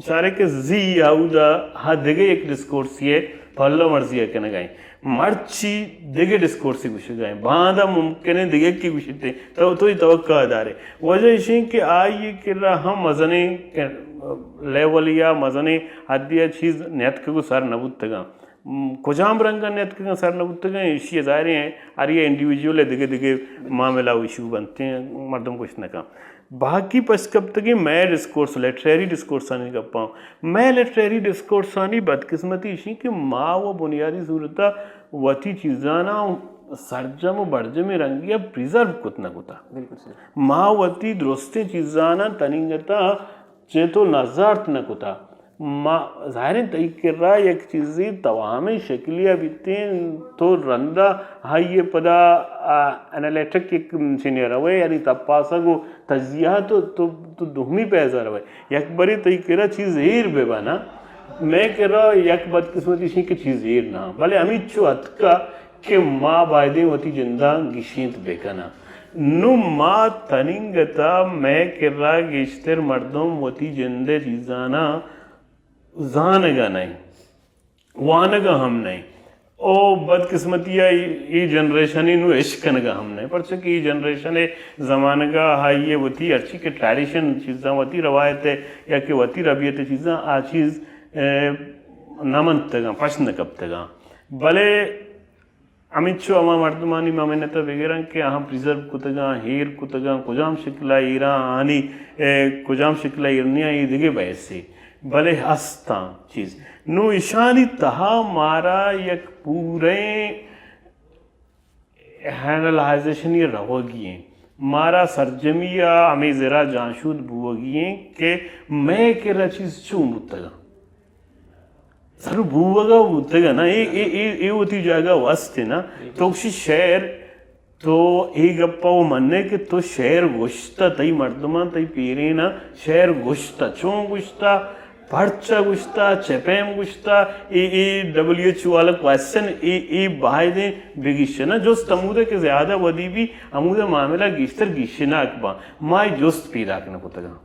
چارے کہ زی اودا ہا دگہ یک ڈسکورسی ء پلو مرزی ء کنگا ایں۔ مرچی دگہ ڈسکورسی گوشگا ایں۔ باندا ممکن ایں دگہ کی گوشیت ایں۔ تو، تو اے توقع دارے۔ وجہ ایشیں کہ آئی کرا ہم مزنیں لیول یا مزنیں حدی ء چیز نیتکگ و سر نہ بوتگاں۔ م، کجام رنگ ء نیتکگاں سر نہ بوتگاں، ایشی ء ظاہر ایں ہر یہ انڈیویجول ء دگہ دگہ معاملہ و ایشو بنت ایں، مردم گوشت نہ کن۔ باقی پشت کپتگیں مئے ڈسکورس، لٹریری ڈسکورسانی گپاں، مئے لٹریری ڈسکورسانی بدقسمتی ایشی کہ ما و بنیادی صورت ء وتی چیزاناں سرجم و برجمیں رنگی ء پریزرو کت نہ کتا۔ بالکل صحیح۔ ما وتی درستیں چیزاناں تنینگتا چہ تو نزارت نہ کتا۔ ما، ظاہریں تئی کرا یک چیزے توامیں شکلے ء بیتیں، تو رندا آئی ء پدا، آ، انالیٹک یک چینے روئے، یعنی تپاسگ و تجزیہ تو، تو، تو دومی پیزا روئے۔ یک برے تئی کرا چیز ایر بہ بنا، مئے کرا یک بدقسمتی شی کہ چیز ایر نہ، بلے ہمینچو اتکا کہ ما بایدیں وتی جندا گیشینت بکناں۔ نوں ما تنینگتا مئے کرا گیشتر مردم وتی جندے چیزاناں زانگا نئیں، وانگا ہم نئیں۔ او بدقسمتی ء اے، اے جنریشن نوں اشکنگا ہم نئیں، پرچہ کہ اے جنریشن زمانگا آئی وتی ہرچی کہ ٹریڈیشن چیزاں، وتی روایت یا کہ وتی ربیت چیزاں آ چیز، اے، نہ منتگاں، پشت نہ کپتگاں۔ بلے ہمینچو ہما مردمانی ما منت ء بگراں کہ آہاں پریزرو کتگاں، ایر کتگاں، کجام شکل ء ایراں آنی، اے، کجام شکل ء ایر نیاں، اے دگہ بحثے، بلے ہستاں چیز۔ نوں ایشانی تہا مارا یک پوریں اینالائزیشنی روگی ایں، مارا سرجمی ء ہمے زرا جانشود بوگی ایں کہ مئے کرا چیز چون بوتگاں۔ سر بوگا بوتگ نا، اے، اے، اے، اے وتی جاگہ وست نا۔ تو گوشی شعر تو اے گپ ءَ و منّے کہ تو شعر گوشتہ، تئی مردماں، تئی پیریناں شعر گوشتہ، چون گوشتہ، پرچا گوشتہ، چہ پیم گوشتہ، اے، اے ڈبلیو ایچ او والا کوئسچن، اے، اے بایدیں بگیشنہ۔ جست ہمودہ کہ زیادہ ودی بی، ہمودہ معاملہ گیشتر گیشناک باں۔ ما اے جست پیداک نہ کتگاں۔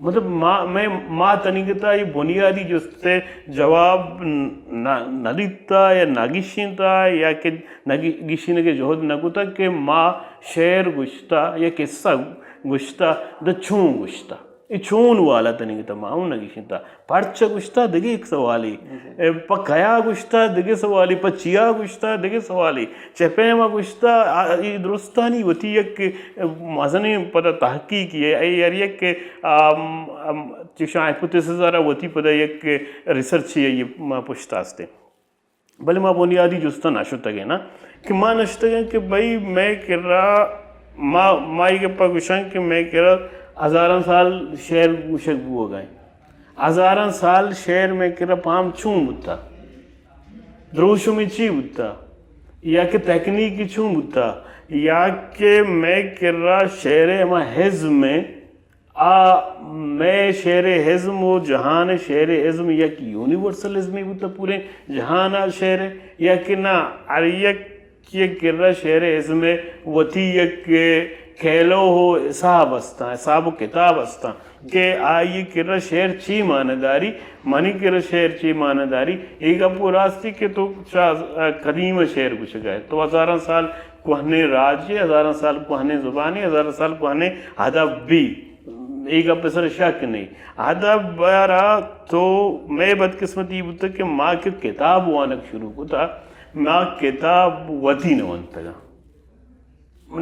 مطلب ما، مئے، ما تنیگتا اے بنیادی جست ءِ جواب نہ، نہ دیتا یا نہ گیشینتا یا کہ نہ گی-، گیشینگ ءِ جہد نہ کتا کہ ما شعر گوشتا یا قصہ گوشتا، داں چون گوشتا؟ اے چون والا تنیگتا ما اوں نہ گیشینتا۔ پرچہ گوشتا دگہ یک سوالے، پہ کیا گوشتا دگہ سوالے، پہ چیا گوشتا دگہ سوالے، چہ پیما گوشتا، آ، اے درستانی وتی یک مزنیں پدا تحقیقے، اے ہر یک، آم، آم، چشاں ہائپوتھیسس ءَ را وتی پدا یک ریسرچے آئی پشت است۔ بلے ما بنیادی جست ءَ نہ شتگیں نا، کہ ما نشتگیں کہ بھئی مئے کرا، ما، ما اے گپا گوشاں کہ مئے کرا ہزاراں سال شعر گوشگ بوگا ایں۔ ہزاراں سال شعر مئے کرا پام چون بوتا؟ دروشم چی بوتا؟ یا کہ تکنیک چون بوتا؟ یا کہ مئے کرا شعر ءِ ہما ازم ءِ، آ مئے شعر ءِ ازم و جہان ءِ شعر ءِ ازم یک یونیورسل ازمے بوتا پوریں جہان ءِ شعر ءِ، یا کہ نا، ہر یک کہ یک کرا شعر ءِ ازم ءِ وتی یک کیلو و حساب استاں، حساب و کتاب استاں کہ آئی کرا شعر چی معنی داری، منی کرا شعر چی معنی داری۔ اے گپ و راستی کہ تو چا قدیم شعر گوشگا ئے، تو ہزاراں سال کوہنیں راجے، ہزاراں سال کوہنیں زبانے، ہزاراں سال کوہنیں ادب بی۔ اے گپ ءِ سر شک نہیں۔ ادب ءَ را تو، مئے بدقسمتی بوتگ کہ ما کہ کتاب وانگ شروع کتا، ما کتاب وتی نہ ونتگاں،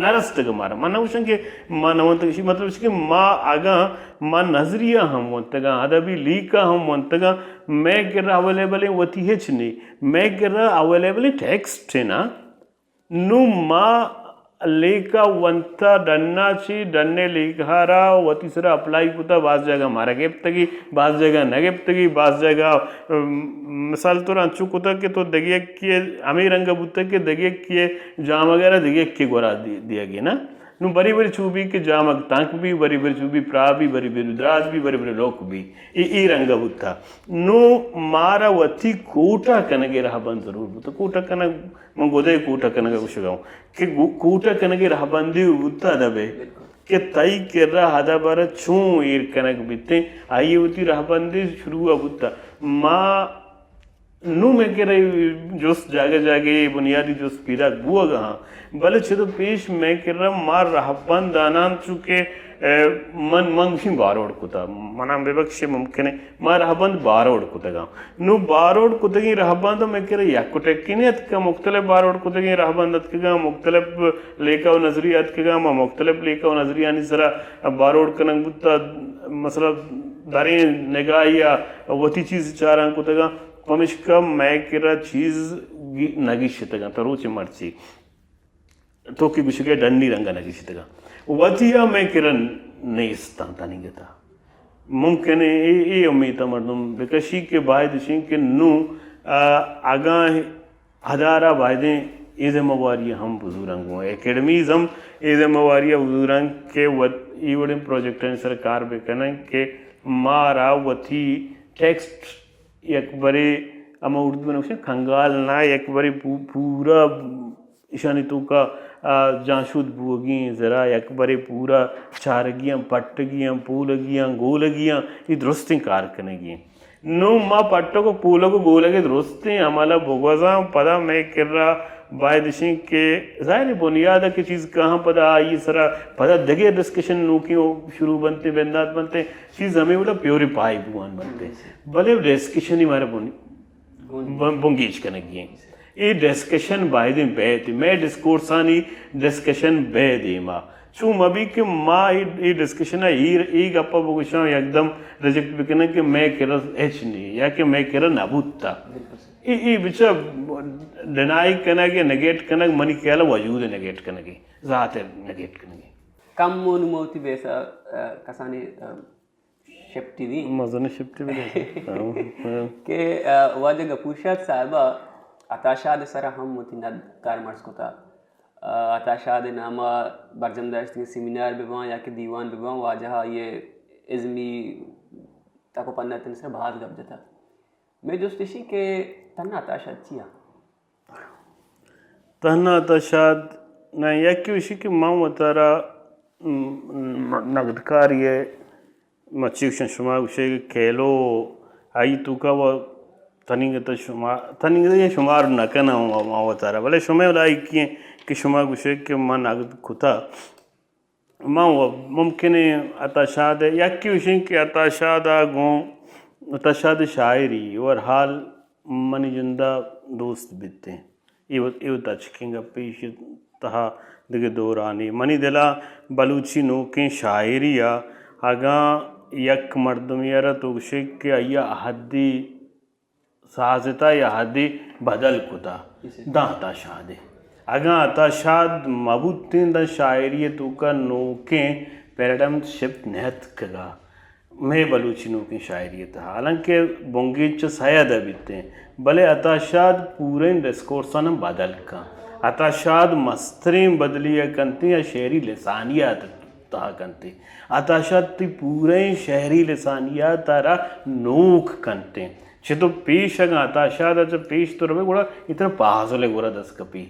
نہ رستگ مارا۔ من نہ گوشاں کہ ما نہ ونتگ، ایشی مطلب ایش کہ ما اگاں ما نظریہ ہم ونتگاں، ادبی لیکہ ہم ونتگاں، مئے کرا اویلیبل وتی ہچ نہیں، مئے کرا اویلیبل ٹیکسٹ ہے نا۔ نوں ما لیکہ ونتہ ڈنا چی، ڈنے لیکہ را وتی سرا اپلائی کتہ، باز جاگہ مارا گپتگی، باز جاگہ نہ گپتگی، باز جاگہ، ام، مثال طور انچو کتہ کہ تو دگہ یکے ہمے رنگ بوتہ کہ دگہ یکے جامگ را دگہ یکے گورا دی-، دیگی نا۔ نوں بری بری چو بی کہ جامگ تنک بی، بری بری چو بی پرا بی، بری بری دراج بی، بری بری لوک بی۔ اے، اے رنگ بوتہ۔ نوں مارا وتی کوٹہ کنگے رہبند ضرور بوتہ۔ کوٹہ کنگ من گدے کوٹہ کنگ ءَ گوشگ ءَ اوں کہ گو-، کوٹہ کنگ ءِ رہبندے بوتہ ادب ءِ کہ تئی کرا ادب ءَ را چون ایر کنگ بیتیں، آئی ءِ وتی رہبندے شروع ءَ بوتہ۔ ما نوں مئے کرا جست جاگہ جاگہ بنیادی جست پیداک بوگ ءَ ہاں، بلے چد ءُ پیش مئے کرا ما رہبند آناں چونکہ، اے، من، من گوشیں باروڈ کتہ، منا ببخشے ممکن ہے ما رہبند باروڈ کتگاں۔ نوں باروڈ کتگیں رہبند مئے کرا یک ءُ ٹکی نہ اتکہ، مختلف باروڈ کتگیں رہبند اتکگاں، مختلف لیکہ ءُ نظریہ اتکگاں، ما مختلف لیکہ ءُ نظریہانی سرا باروڈ کنگ بوتہ، مثلا دریں نگاہے ءَ وتی چیز چاران کتگاں، پمشکا مئے کرا چیز گی-، نہ گیشتگاں تا روچ مرچی۔ تو کہ گوشگئے ڈنی رنگا نہ گیشتگاں۔ وتی ءَ مئے کرا نیستاں تنیگتا۔ ممکن ہے اے، اے امیت ءَ مردم بکشی کہ باید اشیں کہ نوں، آ، اگاں ادارہ بایدیں اے ذمہ واری ہم بزوراں گوں۔ اکیڈمیز ہم اے ذمہ واری بزوراں کہ وت-، اے وڑیں پروجیکٹانی سر کار بکنن کہ مارا وتی ٹیکسٹ یک برے ہما اردو ءَ نوشیں کنگال نہ، یک برے پو-، پورا ایشانی توکا، آ، جانشود بوگی ایں، زرا یک برے پورا چارگی آں، پٹگی آں، پولگی آں، گولگی آں، اے درستیں کار کنگی ایں۔ نوں ما پٹگ ءُ پولگ ءُ گولگ ءِ درستیں عمل ءَ بگوزاں، پدا مئے کرا باید اشیں کہ ظاہر ہے بنیاد ءَ کہ چیز کاہاں پدا آئی سرا پدا دگہ ڈسکشن نوکیں شروع بنتیں، بندات بنتیں، چیز ہمے وڑا پیوریفائی بوان بنتیں۔ بلے ڈسکشن ہی مارا بنی بن-، بنگیج کنگی ایں۔ اے ڈسکشن بایدیں بیت، مئے ڈسکورسانی ڈسکشن بے دیما۔ چون مبی کہ ما اے، اے ڈسکشن ءَ اے، اے گپ ءَ بگوشاں، یکدم ریجیکٹ بکناں کہ مئے کرا ہچ نی یا کہ مئے کرا نہ بوتا۔ اے، اے بچا ڈینائی کنگ ءُ نیگیٹ کنگ منی خیال ءَ وجود ءِ نیگیٹ کنگی، ذات ءِ نیگیٹ کنگی۔ کم و نموتی بیسا، آ، کسانی، آ، شپ ٹی وی۔ مزن شپ ٹی وی دے۔ ہاں، ہاں۔ کہ، آ، واجہ گپور شاد صاحب ءَ عطا شاد ءِ سرا ہم وتی ند کارمرز کتا۔ عطا شاد ءِ نام ءَ برجم داشتگیں سیمینار بہ باں یا کہ دیوان بہ باں، واجہ ءَ آئی ءِ ازمی تک ءُ پنت ءِ سر ءَ باز گپ جتگ۔ مئے جست ایشی کہ تہنا عطا شاد چیا؟ تہنا عطا شاد نہ، یکے ایشی کہ من وتارا، م، م، نگدکاری ءَ، ما چی گوشن، شما گوشے کہ کیلو آئی توکا و تنیگت شما، تنیگت شمار نہ کناں ما، ما وتارا، بلے شمئے لائکی ایں کہ شما گوشے کہ من نگد کتا۔ من و ممکن ایں عطا شاد ءِ، یکے ایشیں کہ عطا شاد ءَ گوں، عطا شاد ءِ شاعری اوورآل منی جند ءَ دوست بیتیں۔ اے و، اے و تچکیں گپے، ایشی تہا دگہ دورانی۔ منی دل ءَ بلوچی نوکیں شاعری ءَ اگاں یک مردمے ءَ را تو گوشے کہ آئی ءَ حدی سازتا یا حدی بدل کتا، داں عطا شاد ءَ۔ اگاں عطا شاد مہ بوتیں، داں شاعری ءِ توکا نوکیں پیراڈائم شفٹ نہ اتکگا مئے بلوچی نوکیں شاعری ءِ تہا۔ حالانکہ بنگیج چہ سید ءَ بیتیں، بلے عطا شاد پوریں ڈسکورساں ہم بدل کن۔ عطا شاد مستریں بدلی ءَ کنتیں یا شعری لسانیات تہا کنتیں۔ عطا شاد تئی پوریں شعری لسانیات ءَ را نوک کنتیں۔ چہ تو پیش اگاں عطا شاد ءَ چہ پیش تو روے، گڑا اے ترا پازل ءِ گورا دست کپی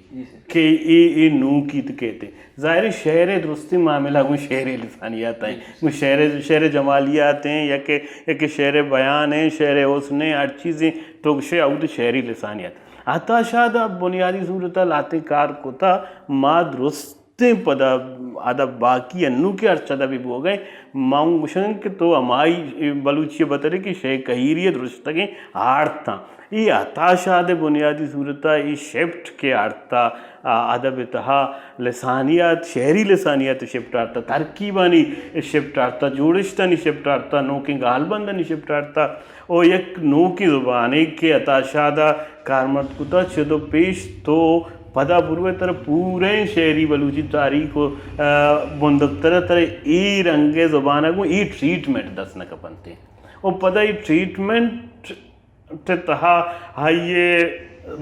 کہ اے، اے نوکیت کیت۔ ظاہر ہے شعر ءِ درستیں معاملہ گوں شعر ءِ لسانیات ایں، گوں شعر ءِ، شعر ءِ جمالیات ایں، یا کہ، یا کہ شعر ءِ بیان ایں، شعر ءِ حسن ایں، ہر چیزیں تو گشے اود شعری لسانیات۔ عطا شاد ءَ بنیادی صورت ءَ لہتیں کار کتا، ما درست تیں پدا ادب باقی انو کہ ہرچ ادبے بوگئے، ما اوں گوشن کہ تو ہمائی بلوچی ءِ بترے کہ شے کہیری ءَ درشتگیں آرتاں۔ اے عطا شاد ءِ بنیادی صورت ءَ اے شفٹ کہ آرتا، آ، ادب ءِ تہا لسانیات، شعری لسانیات ءِ شفٹ آرتا، ترکیبانی شفٹ آرتا، جوڑشتانی شفٹ آرتا، نوکیں گالبندانی شفٹ آرتا۔ او یک نوکیں زبانے کہ عطا شاد ءَ کارمرد کتا، چد ءُ پیش تو پدا بروئے ترا پوریں شعری بلوچی تاریخ ءُ، آ، بندپتر ءَ ترا اے رنگ ءِ زبان ءَ گوں اے ٹریٹمنٹ دست نہ کپنت۔ او پدا اے ٹریٹمنٹ ءِ تہا آئی ءِ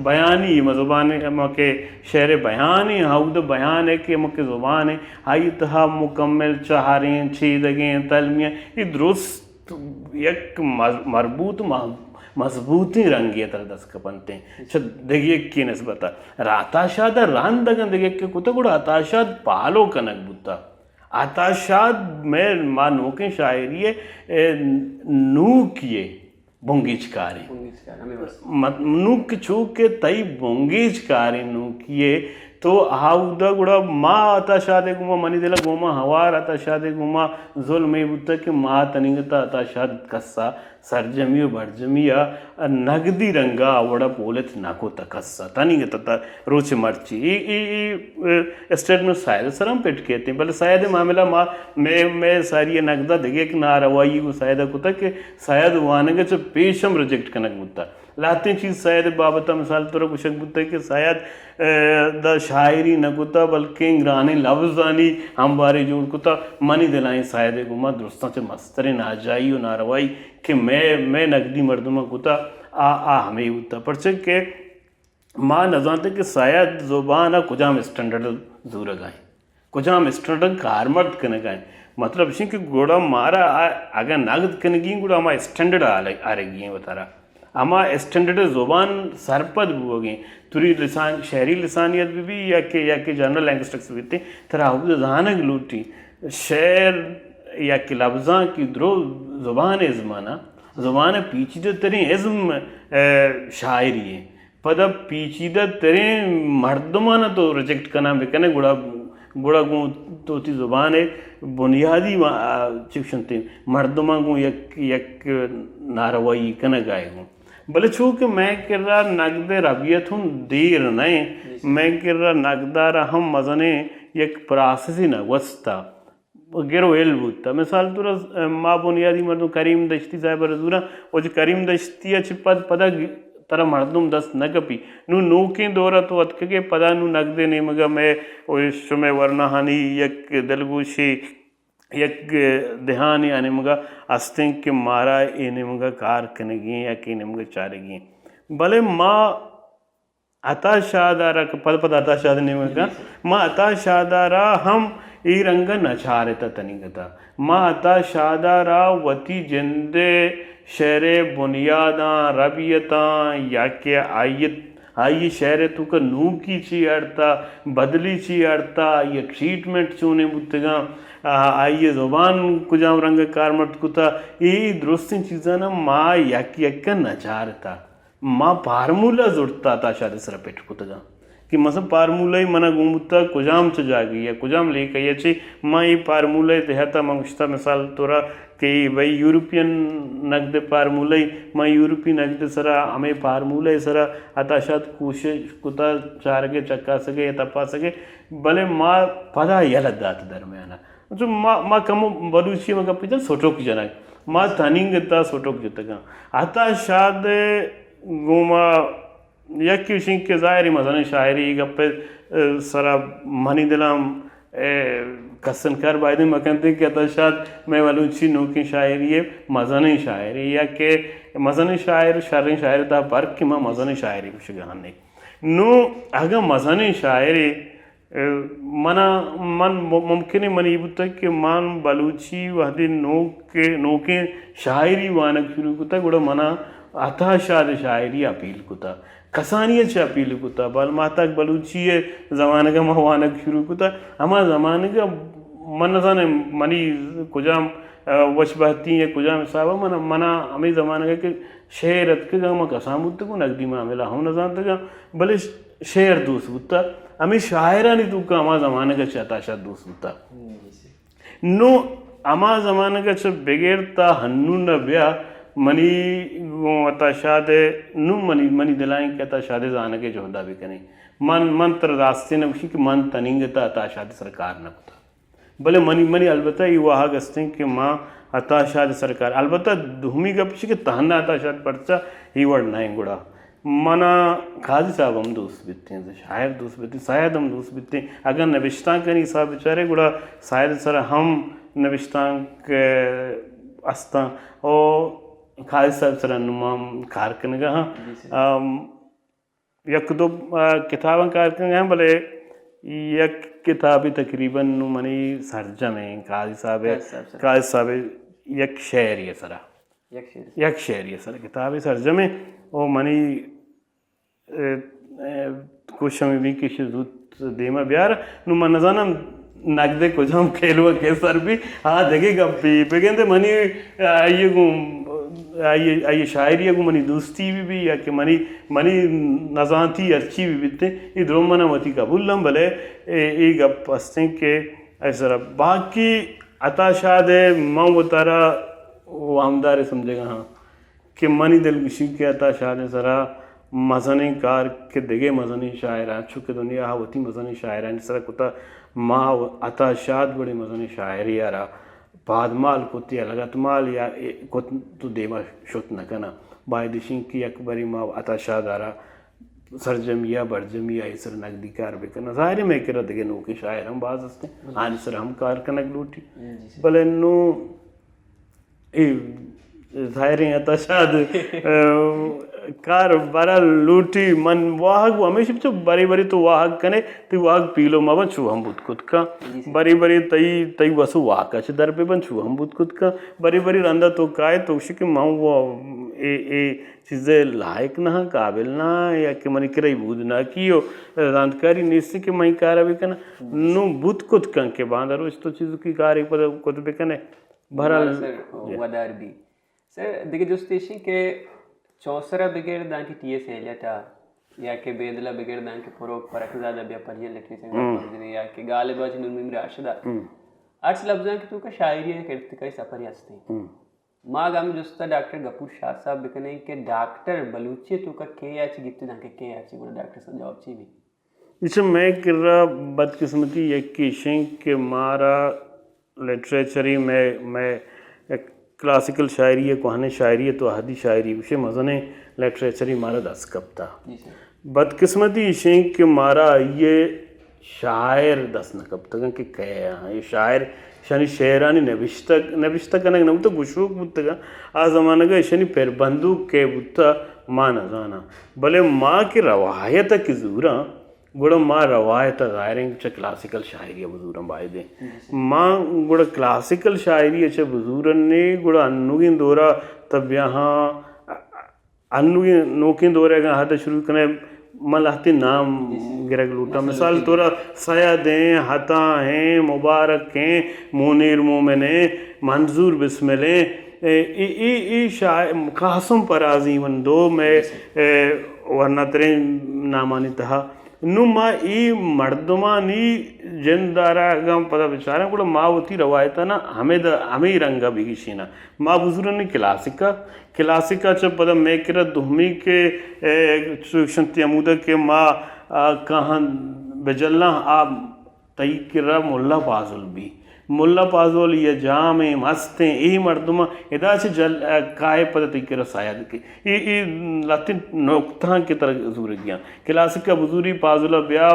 بیانی، ما زبان، ما کہ شعر ءِ بیانی، ہاود بیان ءِ کہ ما کہ زبان ءِ، آئی ءِ تہا مکمل چہریں، چیدگیں، تلمیاں، اے درست یک مر-، مربوط مح-، مضبوطیں رنگے ءَ ترا دست کپنتیں چہ دگہ یکے نسبت ءَ۔ عطا شاد ءَ رند اگاں دگہ یکے کتگ، گڑا عطا شاد پالو کنگ بوتگ۔ عطا شاد مئے، ما نوکیں شاعری ءِ، اے، نوکی ءِ بنگیج کاریں۔ بنگیج کار، ہمے واسطہ۔ مت-، نوک چو کہ تئی بنگیج کاریں نوکی ءِ، تو آودا گڑا ما عطا شاد ءِ گوما، منی دل ءَ گوما ہوار عطا شاد ءِ گوما ظلم اے بوتگ کہ ما تنیگتا عطا شاد کسا سرجمی ءُ برجمی ءَ نگدی رنگ ءَ آ وڑ ءَ پولت نہ کتگ کسا۔ تنیگتا تا روچ مرچی اے، اے، اے، اے اسٹیٹمنٹ سید ءِ سر ءَ ہم پٹ کیت، بلے سید ءِ معاملہ ما، مئے، مئے ساری ءِ نگد ءَ دگہ یک ناروائی گوں سید ءَ کتگ کہ سید وانگ ءَ چہ پیش ہم ریجیکٹ کنگ بوتگ۔ لہتیں چیز سید ءِ بابت ءَ مثال طور ءَ گوشگ بوتگ کہ سید، اے، داں شاعری نہ کتگ، بلکیں گرانیں لبزانی امبارے جوڑ کتگ۔ منی دل ءَ ایں سید ءِ گوما درستاں چہ مستریں ناجائی ءُ ناروائی کہ مئے، مئے نگدی مردماں کتگ، آ، آ ہمے بوتگ۔ پرچہ کہ ما نہ زانتیں کہ سید زبان ءَ کجام اسٹینڈرڈ ءَ زورگ ءَ ایں، کجام اسٹینڈرڈ ءَ کارمرد کنگ ءَ ایں۔ مطلب اش کہ گڑا مارا آ، اگاں نگد کنگی ایں، گڑا ہما اسٹینڈرڈ ءَ آرگی ایں وتارا۔ ہما اسٹینڈرڈ ءَ زبان سرپد بوگی ایں۔ توری لسان، شعری لسانیات بہ بی یا کہ، یا کہ جنرل لنگوسٹکس بیتیں، ترا ہود زانگ لوٹی۔ شعر یا کہ لبزانکی درو زبان ءِ ازم ءَ، زبان ءِ پیچیدہ تریں ازم، اے، شاعری ایں۔ پدا پیچیدہ تریں مردماں تو ریجیکٹ کنان بکنے، گڑا، گڑا گوں تو وتی زبان ءِ بنیادی ما-، آ، چی گوشنت، مردماں گوں یک، یک ناروائی کنگ ءَ ئے گوں۔ بلے چو کہ مئے کرا نگد ءِ ربیت ہم دیر نہ ایں، مئے کرا نگد ءَ را ہم مزنیں یک پراسسے نہ گوستا۔ گر ءُ ہل بوتہ۔ مثال طور ءَ ما بنیادی مردم کریم دشتی صاحب ءَ را زوراں، و چہ کریم دشتی ءَ چہ پد پدا ترا مردم دست نہ کپی۔ نوں نوکیں دور ءَ تو اتکگ ئے، پدا نوں نگد ءِ نیمگ ءَ مئے و شمئے ورناہانی یک دلگوشی، یک دھیانے آ نیمگ ءَ استیں کہ مارا اے نیمگ ءَ کار کنگی ایں یا کہ اے نیمگ ءَ چارگی ایں۔ بلے ما عطا شاد ءَ را کہ پد پد عطا شاد ءِ نیمگ ءَ کاں، ما عطا شاد ءَ را ہم اے رنگ ءَ نہ چارتہ تنیگتا۔ ما عطا شاد ءَ را وتی جند ءِ شعر ءِ بنیاداں، ربیتاں، یا کہ آئی ءِ، آئی ءِ شعر ءِ توکا نوکی چی اڑتا، بدلی چی اڑتا، آئی ءِ ٹریٹمنٹ چونیں بوتگاں، آ، آئی ءِ زبان کجام رنگ ءَ کارمرد کتا، اے درستیں چیزاں ما یک یک ءَ نہ چارتا۔ ما پارمولہ زرتا عطا شاد ءِ سرا پٹ کتگاں کہ مثلاً پارمولہ ءَ منا گون بوتا کجام چہ جاگہے یا کجام لیکہ ءَ چہ ما اے پارمولہ ءِ تحت ءَ، من گوشتا مثال طورا کہ اے بھئی یورپین نگد ءِ پارمولہ ءَ، ما یورپی نگد ءِ سرا ہمے پارمولہ ءِ سرا عطا شاد کوشش کتا چارگ ءِ، چکاسگ ءِ یا تپاسگ ءِ، بلے ما پدا یلہ دات درمیان ءَ۔ چو ما، ما کمو بلوچی ءَ ما گپ جن سٹک جنگ۔ ما تنینگتا سٹک جتگاں۔ عطا شاد ءِ گوما یکے اشیں کہ ظاہر ایں مزنیں شاعرے، اے گپ ءِ سرا منی دل ءَ ہم، اے، کسنکار بایدیں مکنت کہ عطا شاد مئے بلوچی نوکیں شاعری ءِ مزنیں شاعرے یا کہ مزنیں شاعر، شریں شاعر ءِ تہا پرک کہ ما مزنیں شاعرے گوشگ ءَ آں۔ نوں اگاں مزنیں شاعرے، منا، من م-، ممکن ایں منی اے بوتگ کہ من بلوچی وہدے نوک، نوکیں شاعری وانگ شروع کتگ، گڑا منا عطا شاد ءِ شاعری اپیل کتگ۔ کسانی ءَ چہ اپیل کتگ، بال ماہتاک بلوچی ءِ زمانگ ءَ ما وانگ شروع کتگ۔ ہما زمانگ ءَ من نزاناں منی کجام، آ، وش بہتی یا کجام حساب ءَ من، منا ہمے زمانگ ءَ کہ شعر اتکگ، ما کسان بوتگوں، نگدی معاملہ ہم نزانتگاں، بلے ش-، شعر دوست بوتا۔ ہمے شاعرانی توکا ہما زمانگ ءَ چہ عطا شاد دوست بوتا۔ نوں ہما زمانگ ءَ چہ بگر تا ہنون ءَ بیا منی گوں عطا شاد ءِ، نوں منی، منی دل ءَ ایں کہ عطا شاد ءِ زانگ ءِ جہد ءَ بکنیں۔ من، من ترا راستیں نہ گوشیں کہ من تنینگتا عطا شاد ءِ سرا کار نہ کتا۔ بلے منی، منی البتہ اے واہگ استیں کہ ما عطا شاد ءِ سرا کار، البتہ دومی گپ ایش کہ تہنا عطا شاد پرچا اے وڑ نہ ایں، گڑا منا قاضی صاحب ہم دوست بیتیں، شاعر دوست بیتیں، سید ہم دوست بیتیں۔ اگاں نبشتانکانی حساب بچارے گڑا سید ءِ سرا ہم نبشتانک، اے، استاں۔ او قاضی صاحب ءِ سرا نوں ما کار کنگا ہاں۔ ام، یک دو، آ، کتاباں کار کنگ ءَ آں، بلے یک کتابے تقریباً نوں منی سرجم ایں، قاضی صاحب ءِ، قاضی صاحب ءِ۔ قاضی صاحب ءِ یک شعرے ءِ سرا۔ یک شعر۔ یک شعرے ءِ سرا کتابے سرجم ایں۔ او منی، اے، اے، کوشش ہمے بی کہ ایشی زوت دیما بیار۔ نوں من نزاناں نگدے کجام کیلو ءَ کئے سر بی، آ دگہ گپے۔ بگندے منی آئی ءَ گوں، آئی، آئی شاعری ءَ گوں منی دوستی بہ بی یا کہ منی، منی نزانتی ہرچی بہ بیتیں، اے درو من وتی قبول اں، بلے اے، اے گپ استیں کہ اے سرا باقی عطا شاد ءَ من وتارا وامدار سمجھگا ہاں۔ کہ منی دلگوشی کہ عطا شاد ءِ سرا مزنیں کار کہ دگہ مزنیں شاعراں، چو کہ دنیا ءَ وتی مزنیں شاعرانی سرا کتا، ما عطا شاد وڑیں مزنیں شاعرے ءَ را پادمال کت یا لگتمال یا اے کت تو دیما شت نہ کناں۔ باید ایشیں کہ یک برے ما عطا شاد ءَ را سرجمی ءَ، برجمی ءَ، آئی سر نگدی کار بکناں۔ ظاہر ہے مئے کرا دگہ نوکیں شاعر ہم باز ہستیں، آنی سر ہم کار کنگ لوٹی۔ بلے نوں اے ظاہریں عطا شاد، ء، کار برا لوٹی۔ من واہگ و ہمیش چو برے برے تو واہگ کنے، تئی واہگ پیلو مبن، چو ہم بوت کت کن۔ برے برے تئی، تئی وسو واہگ اچ در ببن، چو ہم بوت کت کن۔ برے برے رندا تو کائے تو گوشی کہ من و اے، اے چیزے لائق نہ ہاں، قابل نہ ہاں، یا کہ منی کرئی بود نہ کی و زانتکاری نیست کہ من اے کارا بکناں۔ نوں بوت کت کن کہ باندا روچ تو چیزکی کارے پد کت بکنے۔ بہرحال، سر، ودار بی۔ سر، دگہ جست ایشی کہ چوسرا بگر دانکہ ٹی ایس ایلیٹ ء یا کہ بیدلا بگر دانکہ فروغ فرخ زادہ بیا پریاں لٹریچر ء، یا کہ غالب ء چہ نور میم راشد ء، ہرچ لبزانک ء توکا شاعری ء یک ارتقائی سفرے ہستیں۔ ما اگاں ہمے جست ء ڈاکٹر گپور شاہ صاحب بکنیں کہ ڈاکٹر بلوچی ء توکا کے ء چہ گپت دانکہ کے ء چہ گڑا ڈاکٹر صاحب جواب چی بیت؟ ایشی مئے کرا بدقسمتی یکے ایشیں کہ مارا لٹریچری مئے، مئے یک کلاسیکل شاعری ء، کوہنیں شاعری ء، تو اہدی شاعری گوشے، مزنیں لٹریچری مارا دست کپتا۔ بدقسمتی ایشیں کہ مارا آئی ء شاعر دست نہ کپتگن کہ کئے آں۔ اے شاعر اشانی شعرانی نبشتہ، نبشتہ کنگ نہ بوتہ، گشوک بوتگاں۔ آ زمانگ ء اشانی پربندوک کئے بوتہ، ما نزاناں۔ بلے ما کہ روایت ء کہ زوراں، گڑا ما روایت ء ظاہریں چہ کلاسیکل شاعری ء بزوراں بایدیں۔ ما گڑا کلاسیکل شاعری ء چہ بزورنے، گڑا انوگیں دورا تبیاہاں انوگیں نوکیں دورے اگاں حد شروع کنے، من لہتیں نام گرگ لوٹاں۔ مثال طورا سید ہیں، عطا ہیں، مبارک ہیں، منیر مومن ہیں، منظور بسمل ہیں، اے، اے، اے، اے شاعر، قاسم پرازی، من دو میں، اے، ورناتریں نامانی تہا۔ نوں ما اے مردمانی جند ء را اگاں پدا بچاراں، گڑا ما وتی روایتاں ء ہمے د-، ہمے رنگ ء بگیشیناں۔ ما بزورنی کلاسیک ء، کلاسیک ء چہ پدا مئے کرا دومی کہ، اے، چو شنتی ہمودا کہ ما، آ، کاہاں بجلاں، آ تئی کرا ملا پازل بی۔ ملا پازل یا جامیں، مستیں، اے مردماں ادا چہ جل-، آ، کائے پدا تئی کرا سید کے۔ اے، اے لہتیں نکتہاں کہ ترا زورگیاں۔ کلاسیک ء بزوری، پازل ء بیا،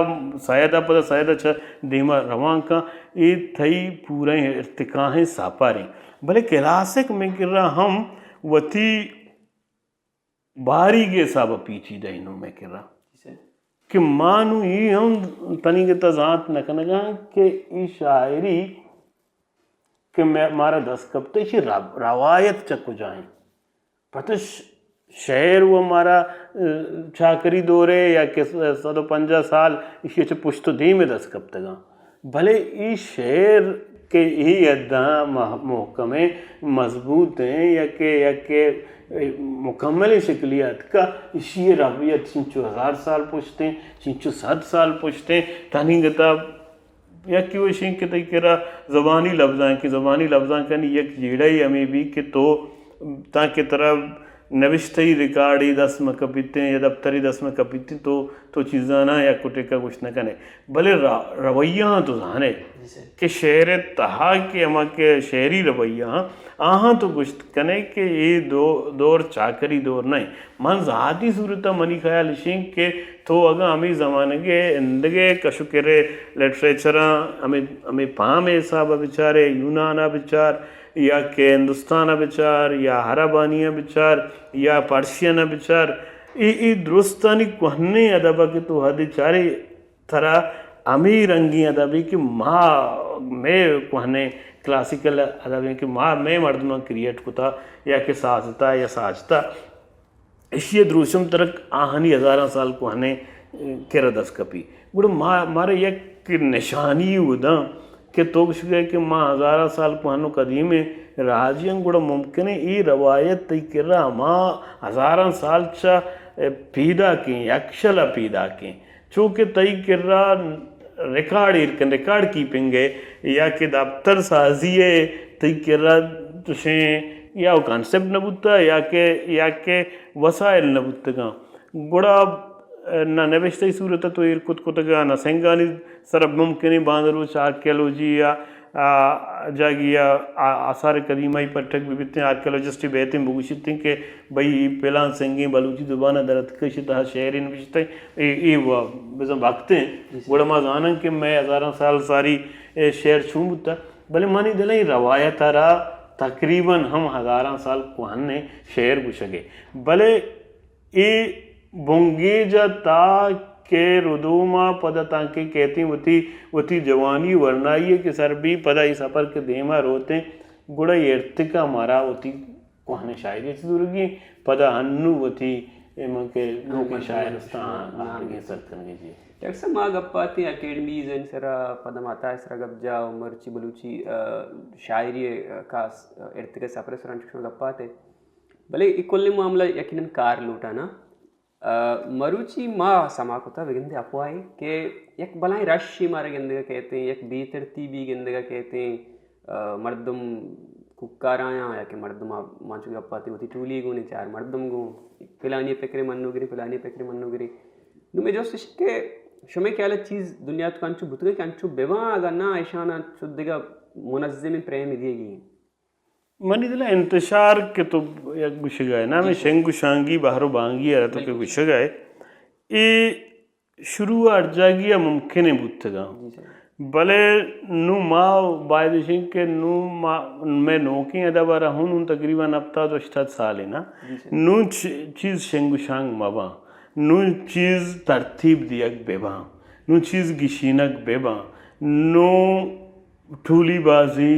سید ء پدا سید ء چہ دیما روان کن، اے تئی پوریں ارتقاہیں سپر انت۔ بلے کلاسیک مئے کرا ہم وتی باریگ ء حساب ء پیچیدہ انوں مئے کرا۔ کہ ما نوں اے ہم تنیگت ء زانت نہ کنگاں کہ اے شاعری کہ مئے-، مارا دست کپتہ، ایشی رو-، روایت چہ کجا انت؟ پرچہ ش-، شعر و مارا، اه، چاکری دورے یا کہ س-، صد و پنجاہ سال ایشی چہ پشت و دیم دست کپتگاں۔ بلے اے شعر کہ اے حداں مح-، محکم ہیں، مضبوط ہیں یا کہ، یا کہ مکمل شکلی اتکا، ایشی رویت چنچو ہزار سال پشت ہیں، چنچو صد سال پشت ہیں، تنیگتا یکے وشیں کہ تئی کرا زبانی لبزانک، زبانی لبزانکانی یک جیڑہ ای ہمے بی کہ تو تانکہ ترا نبشتہی ریکارڈے دست مہ کپیتیں یا دپترے دست مہ کپیتیں تو، تو چیزاناں یک کٹکا گوشت نہ کنے۔ بلے را-، رویہاں تو زانے کہ شعر تہا کہ ہما کہ شعری رویہاں آہاں تو گوشت کنے کہ اے دو-، دور چاکری دور نہ۔ من ذاتی صورت ء منی خیال اشیں کہ تو اگاں ہمے زمانگ ء اندگہ کشکر ء لٹریچراں ہمے، ہمے پام ء حساب ء بچارے، یونان ء بچار یا کہ ہندوستان ء بچار یا عربانی ء بچار یا پرشین ء بچار، اے، اے درستانی کوہنیں ادب ء کہ تو حد چارے ترا ہمے رنگیں ادبے کہ ما، مئے کوہنیں کلاسیکل ادبیں کہ ما، مئے مردماں کریئیٹ کتا یا کہ سازتا یا ساچتا، اشی ء دروشم ترک آہانی ہزاراں سال کوہنیں، اه، کرا دست کپی۔ گڑا ما، مارا یک نشانی و داں کہ تو گوشگئے کہ ما ہزاراں سال کوہن و قدیمیں راجی آں، گڑا ممکن ہے اے روایت تئی کرا ہما ہزاراں سال چہ، اه، پیداکیں، یکشل ء پیداکیں۔ چو کہ تئی کرا ریکارڈ ایر کن، ریکارڈ کیپنگ ء یا کہ دپتر سازی ء تئی کرا چشیں یا وہ کانسپٹ نہ بوتا یا کہ، یا کہ وسائل نہ بوتگاں، گڑا نہ نبشتہی صورت ء تو ایر کت کتگاں، نہ سنگانی سر ء ممکن ہے باندروچ آرکیالوجی یا آ، جاگہے ء آ-، آثار قدیمہ ء پٹگ بہ بیتیں، آرکیالوجسٹ بیتیں بگوشیتیں کہ بھئی اے پلان سنگیں بلوچی زبان ء در اتکگ، اشی تہا شعرے نبشتہ، اے، اے و بزاں وقت ایں۔ جی سر۔ گڑا ما زاناں کہ مئے ہزاراں سال ساری اے شعر چون بوتہ، بلے منی دل ء اے روایت ء را تقریباً ہم ہزاراں سال کوہن ایں شعر گوشگ ء۔ بلے اے بنگیج ء تا کہ ردوم ء پد ء تانکہ کیتیں وتی، وتی جوانی ورنائی ء کہ سر بی، پد ء اے سفر کہ دیم ء روتیں، گڑا اے ارتکا مارا وتی کوہنیں شاعری ء چہ زورگی، پد ء انو وتی اے من کہ نوکیں شاعر استاں آرگیں سر کنگی جی۔ ڈاکٹر صاحب، ما گپ آتیں اکیڈمیز ء سرا، پد ء ما عطا ء سرا گپ جا و مرچی بلوچی، آ، شاعری ء، آ، خاص، آ، ارتکا سفر ء سرا انچوش گپ آتیں۔ بلے اے کلیں معاملہ یقیناً کار لوٹانا۔ آ، مروچی ما سما کتا بگندے اپوائی کہ یک بلائیں رشی مارا گندگا کہتیں، یک بے ترتیبی گندگا کہتیں، آ، مردم کوکار آیاں یا کہ مردم آ-، مانچو گپاتی وتی ٹولی گونی چار مردم گون، پلانی پکر منو گری، پلانی پکر منو گری۔ نو میں جوست اش کہ شمے خیال چیز دنیا تو انچو بوتگا کہ انچو بباں، اگا نہ ایشان چو دگا منظم پریم دیگی۔ منی دل ء انتشار کہ تو یک گوشگا ئے نا، ہمیں شنگ و شانگی بہر و بانگی ء را تو کہ گوشگا ئے، اے شروع ء ہر جاگی ء ممکن ء بوتگاں۔ بلے نوں ما باید اش انت کہ نوں ما، مئے نوکیں ادب ءَ را ہوں نوں تقریباً ہپتاد ہشتاد سال انت نا۔ جی سر۔ نوں چ-، چیز شنگ و شانگ مہ باں، نوں چیز ترتیب دیگ بہ باں، نوں چیز گشینگ بہ باں، نوں ٹولی بازی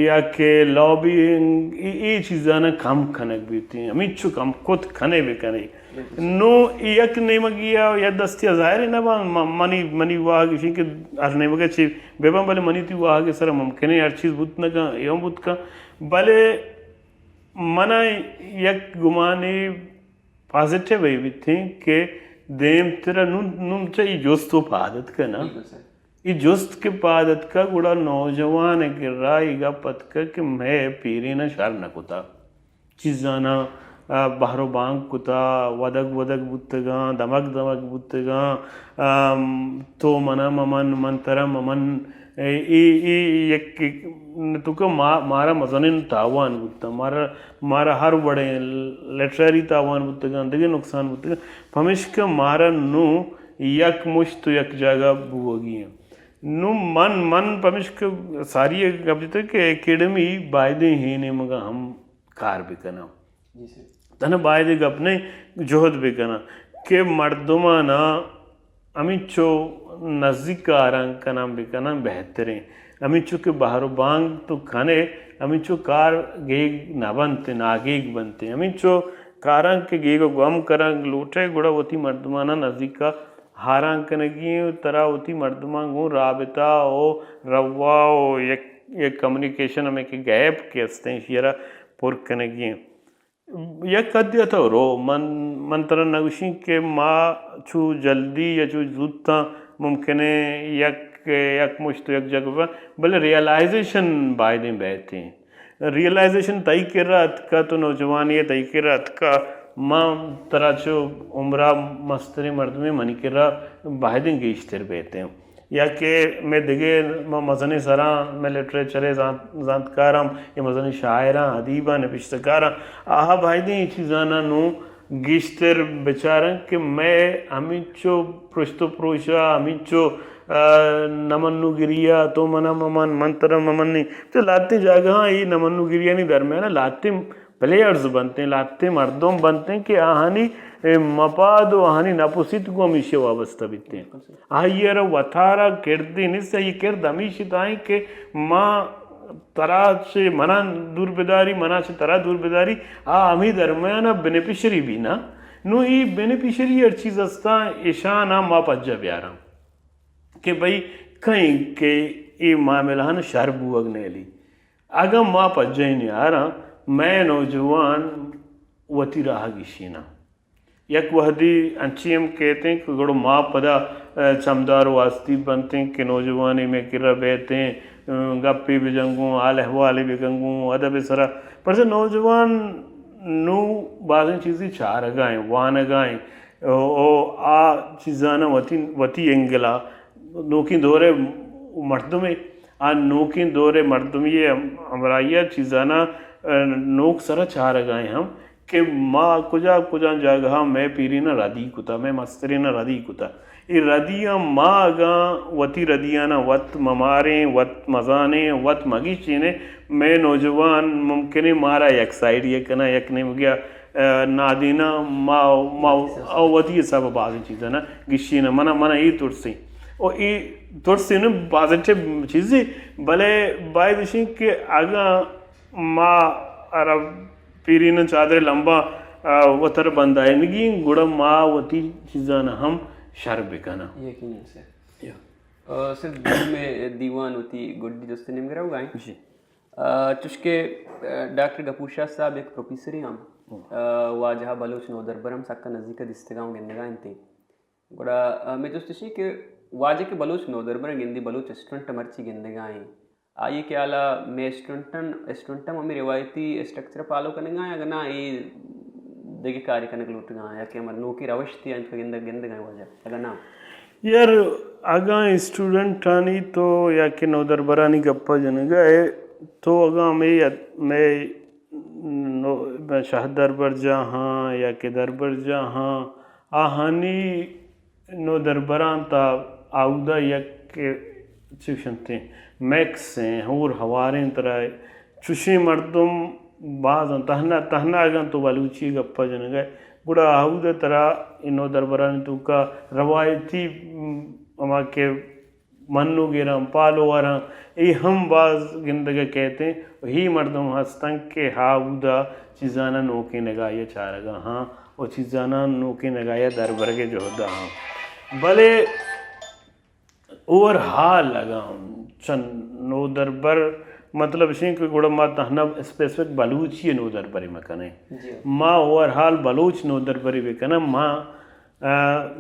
یا کہ لابینگ، اے، اے چیزاں کم کنگ بیت، ہمینچو کم کت کنے بہ کنے۔ نوں یک نیمگی ءَ یک دستی ءَ ظاہر نہ باں، م-، منی، منی واہگ اش انت کہ ہر نیمگ ءَ چی بہ باں، بلے منی تئی واہگ ءِ سرا ممکن انت ہر چیز بوت نہ کن، اے ہم بوت کن، بلے من ءَ یک گمانے پازیٹیو اے بیت انت کہ دیمتر ءَ نوں، نوں چہ اے جست و پاد اتک نا۔ بالکل سر۔ اے جست کہ پاد اتکگ، گڑا نوجوان ءِ کرا اے گپ اتکگ کہ مئے پیریناں شر نہ کتا۔ چیزاناں، آ، بہر و بانگ کتا، ودگ ودگ بوتگاں، دمگ دمگ بوتگاں، آم، تو منا ممن، من ترا ممن، اے، اے، اے یک، یک، تو کہ ما-، مارا مزنیں تاوان بوتاں، مارا، مارا ہر وڑیں لٹریری تاوان بوتگاں، دگہ نقصان بوتگاں، پمیشکا مارا نوں یک مشت و یک جاگہ بوگی انت۔ نوں من، من پمیشکا ساری ءَ گپ جتگ کہ اکیڈمی بایدیں ہینے مگا ہم کار بکناں۔ جی سر۔ تہنا بایدیں گپ نہ، جہد بکناں کہ مردماناں ہمینچو نزیک ءَ آران کنان بکنان بہتریں۔ ہمینچو کہ بہر و بانگ تو کنے، ہمینچو کار گیگ نہ بنت، ناگیگ بنت۔ ہمینچو کاراں کہ گیگ و گم کنگ لوٹے، گڑا وتی مردماناں نزیک ءَ آران کنگی انت، ترا وتی مردماں گوں رابطہ و روا و یک، یک کمیونیکیشن ہمے کہ گیپ کہ ہستیں، ایشی ءَ را پر کنگی انت۔ یک حدے ءَ تو رو، من، من ترا نہ گوشیں کہ ما چو جلدی یا چو زوتاں ممکن ایں یک، یک مشت یک جاگہ بہ، بلے ریئلائزیشن بایدیں بیتیں۔ ریئلائزیشن تئی کرا اتکا، تو نوجوانے ئے، تئی کرا اتکا، ما ترا چو عمرا مستریں مردمے منی کرا بایدیں گیشتر بیتیں۔ یا کہ مئے دگہ، ما مزنیں سراں، مئے لٹریچر ءِ زانت-، زانتکاراں، یا مزنیں شاعراں، ادیباں، نبشتہ کاراں، آہاں بایدیں اے چیزاناں نوں گیشتر بچاراں کہ مئے ہمینچو پرشت و پروش ءَ، ہمینچو، آ، نمنوگری ءَ، تو منا ممن، من ترا ممنیں، تو لہتیں جاگہاں اے نمنوگریانی درمیان ءَ لہتیں پلیئرز بنتیں، لہتیں مردم بنتیں کہ آہانی، اے، مپاد و آہانی نپسیت گوں ہمیشی ءَ وابستہ بیتیں۔ آئی ءَ را وتارا کردے نیست، آئی کرد ہمیشی تائیں کہ ما ترا چہ منا دور بداری، منا چہ ترا دور بداری، آ ہمے درمیان ءَ بینیفیشری بی نا۔ نوں اے بینیفیشری ہر چیز ہستاں، ایشاناں ما پجا بیاراں کہ بھئی کئیں کہ اے معاملہاں شر بوگ نیلی۔ اگاں ما پجہ ءَ نیاراں، مئے نوجوان وتی راہ ءَ گیشیناں۔ یک وہدے انچیں ہم کیتیں کہ گڑا ما پدا، ء، چمدار و آستیپ بنتیں کہ نوجوانے مئے کرا بیتیں، ء، گپے بجنگوں، حال احوالے بکنگوں، ادب ءِ سرا۔ پرچہ نوجوان نوں بازیں چیزے چارگا ایں، وانگا ایں، او، او آ چیزاناں وتی، وتی اینگل ءَ نوکیں دور ءِ مردمے، آ نوکیں دور ءِ مردمی ءِ ہم-، ہمراہی ءَ چیزاناں، ء، نوک سرا چارگا ایں ہم کہ ما کجا کجا جاگہاں مئے پیریناں ردی کتا، مئے مستریناں ردی کتا۔ اے ردیاں ما اگاں وتی ردیاناں وت مماریں، وت مزانیں، وت مگیشینیں، مئے نوجوان ممکن ایں مارا یک سائیڈے ءَ کناں، یک نیمگے ءَ ء، نادیناں ما، ما، او وتی حساب ءَ بازیں چیزاں نا گیشیناں۔ منا، منا اے ترسیں۔ او اے ترسیں نہ پازیٹیو چیزے، بلے باید اشیں کہ اگاں ما ارا پیریناں چادرے لمبا، ء، وتر بندائینگی ایں، گڑا ما وتی چیزاں ہم شر بکناں۔ یقیناً سر۔ یا۔ ء، سر، دومی دیوان وتی گڈی جست ءِ نیمگ ءَ روگا ایں۔ جی۔ ء، چوشکہ، ء، ڈاکٹر گپور شاہ صاحب یک پروفیسرے ہم، ء، واجہ بلوچ نودربر ہم سکا نزیک ءَ دیستگاں و گندگا انت۔ گڑا، ء، مئے جست اشی کہ واجہ کہ بلوچ نودربر گندی، بلوچ اسٹوڈنٹ مرچی گندگا ایں، آئی خیالا مئے اسٹوڈنٹن، اسٹوڈنٹ ہم ہمے روایتی اسٹرکچر فالو کنگا ایں، اگہ نا اے دگہ کارے کنگ لوٹگا ایں، یا کہ ہمر نوکیں روش تی انت کہ گندگ، گندگا ایں واجہ، اگہ نا؟ یار، اگاں اسٹوڈنٹانی تو یا کہ نودربرانی گپ ءَ جنگ ءَ ئے، تو اگاں مئے، مئے نو-، مئے شاہ دربرجاہاں یا کہ دربرجاہاں، آہانی نودربراں تا آودا یک چوش انت، میکس ایں، ہور ہواریں ترا، چوشیں مردم باز انت۔ تہنا، تہنا اگاں تو بلوچی گپا جنگا ئے، گڑا آودا ترا اے نودربرانی توکا روایتی، م، ہما کہ منوگراں، پالوراں، اے ہم باز گندگا کئیت ایں۔ و ہی مردم ہستن کہ آودا چیزانا نوکیں نگاہیا چارگا ہاں و چیزانا نوکیں نگاہیا دربرگے جہدا ہاں۔ بلے اوور ہال اگاں چن نودربر، مطلب اشیں کہ گڑا ما تہنا اسپیسیفک بلوچی نودربری مکنیں۔ جی۔ ما اوور ہال بلوچ نودربری بکناں، ما، آ،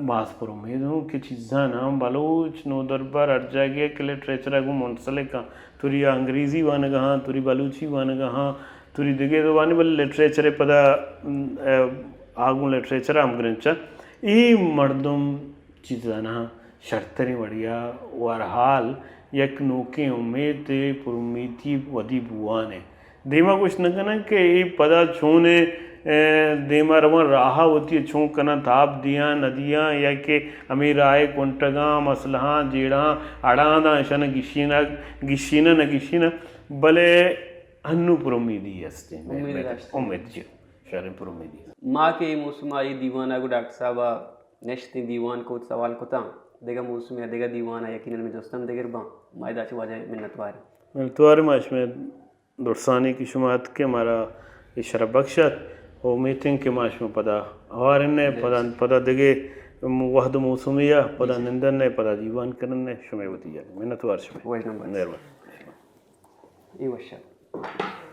باز پر امید ہوں کہ چیزاں نام بلوچ نودربر ہر جاگہ کہ لٹریچر گوں منسلک ہاں، توری انگریزی وانگا ہاں، توری بلوچی وانگا ہاں، توری دگہ زبانی، بلے لٹریچر پدا، م، آ، آگوں لٹریچر ہم گرنچا۔ اے مردم چیزانا شرتریں وڑیا و ہر حال یک نوکیں امیتے پر امیتی ودی بوان ایں۔ دیما گوشت نہ کنن کہ اے پدا چون ایں، اے، دیما روان راہا وتی چون کنن، تاب دیاں نہ دیاں، یا کہ ہمے راہ کنٹگاں، مسئلہاں، جیڑہاں، اڑانداں، اشانا گشینہ، گشینہ نہ گشینہ، بلے ہنو پر امیدی ہستیں۔ امید داشتیں۔ امید جی، شریں پر امیدی۔ ما کہ اے موسم ء اے دیوان ء گوں ڈاکٹر صاحب ء نشتیں، دیوان کت، سوال کتاں، دگہ موسم ء دگہ دیوان ء یقیناً مئے جست ہم دگر باں۔ ما ادا چہ واجہ منتوار ایں۔ منتوار ایں ما شمئے درسانی کہ شما اتک کہ مارا اے شرپ بخش ات۔ و امیت ایں کہ ما شما پدا ہوار انیں، پدا، پدا دگہ وہد و موسمے ء پدا نندن ئے، پدا دیوان کنن ئے، شمئے وتی جاگہ۔ منتوار شمئے۔ وش نمبر۔ مہربانی۔ اے وش ات۔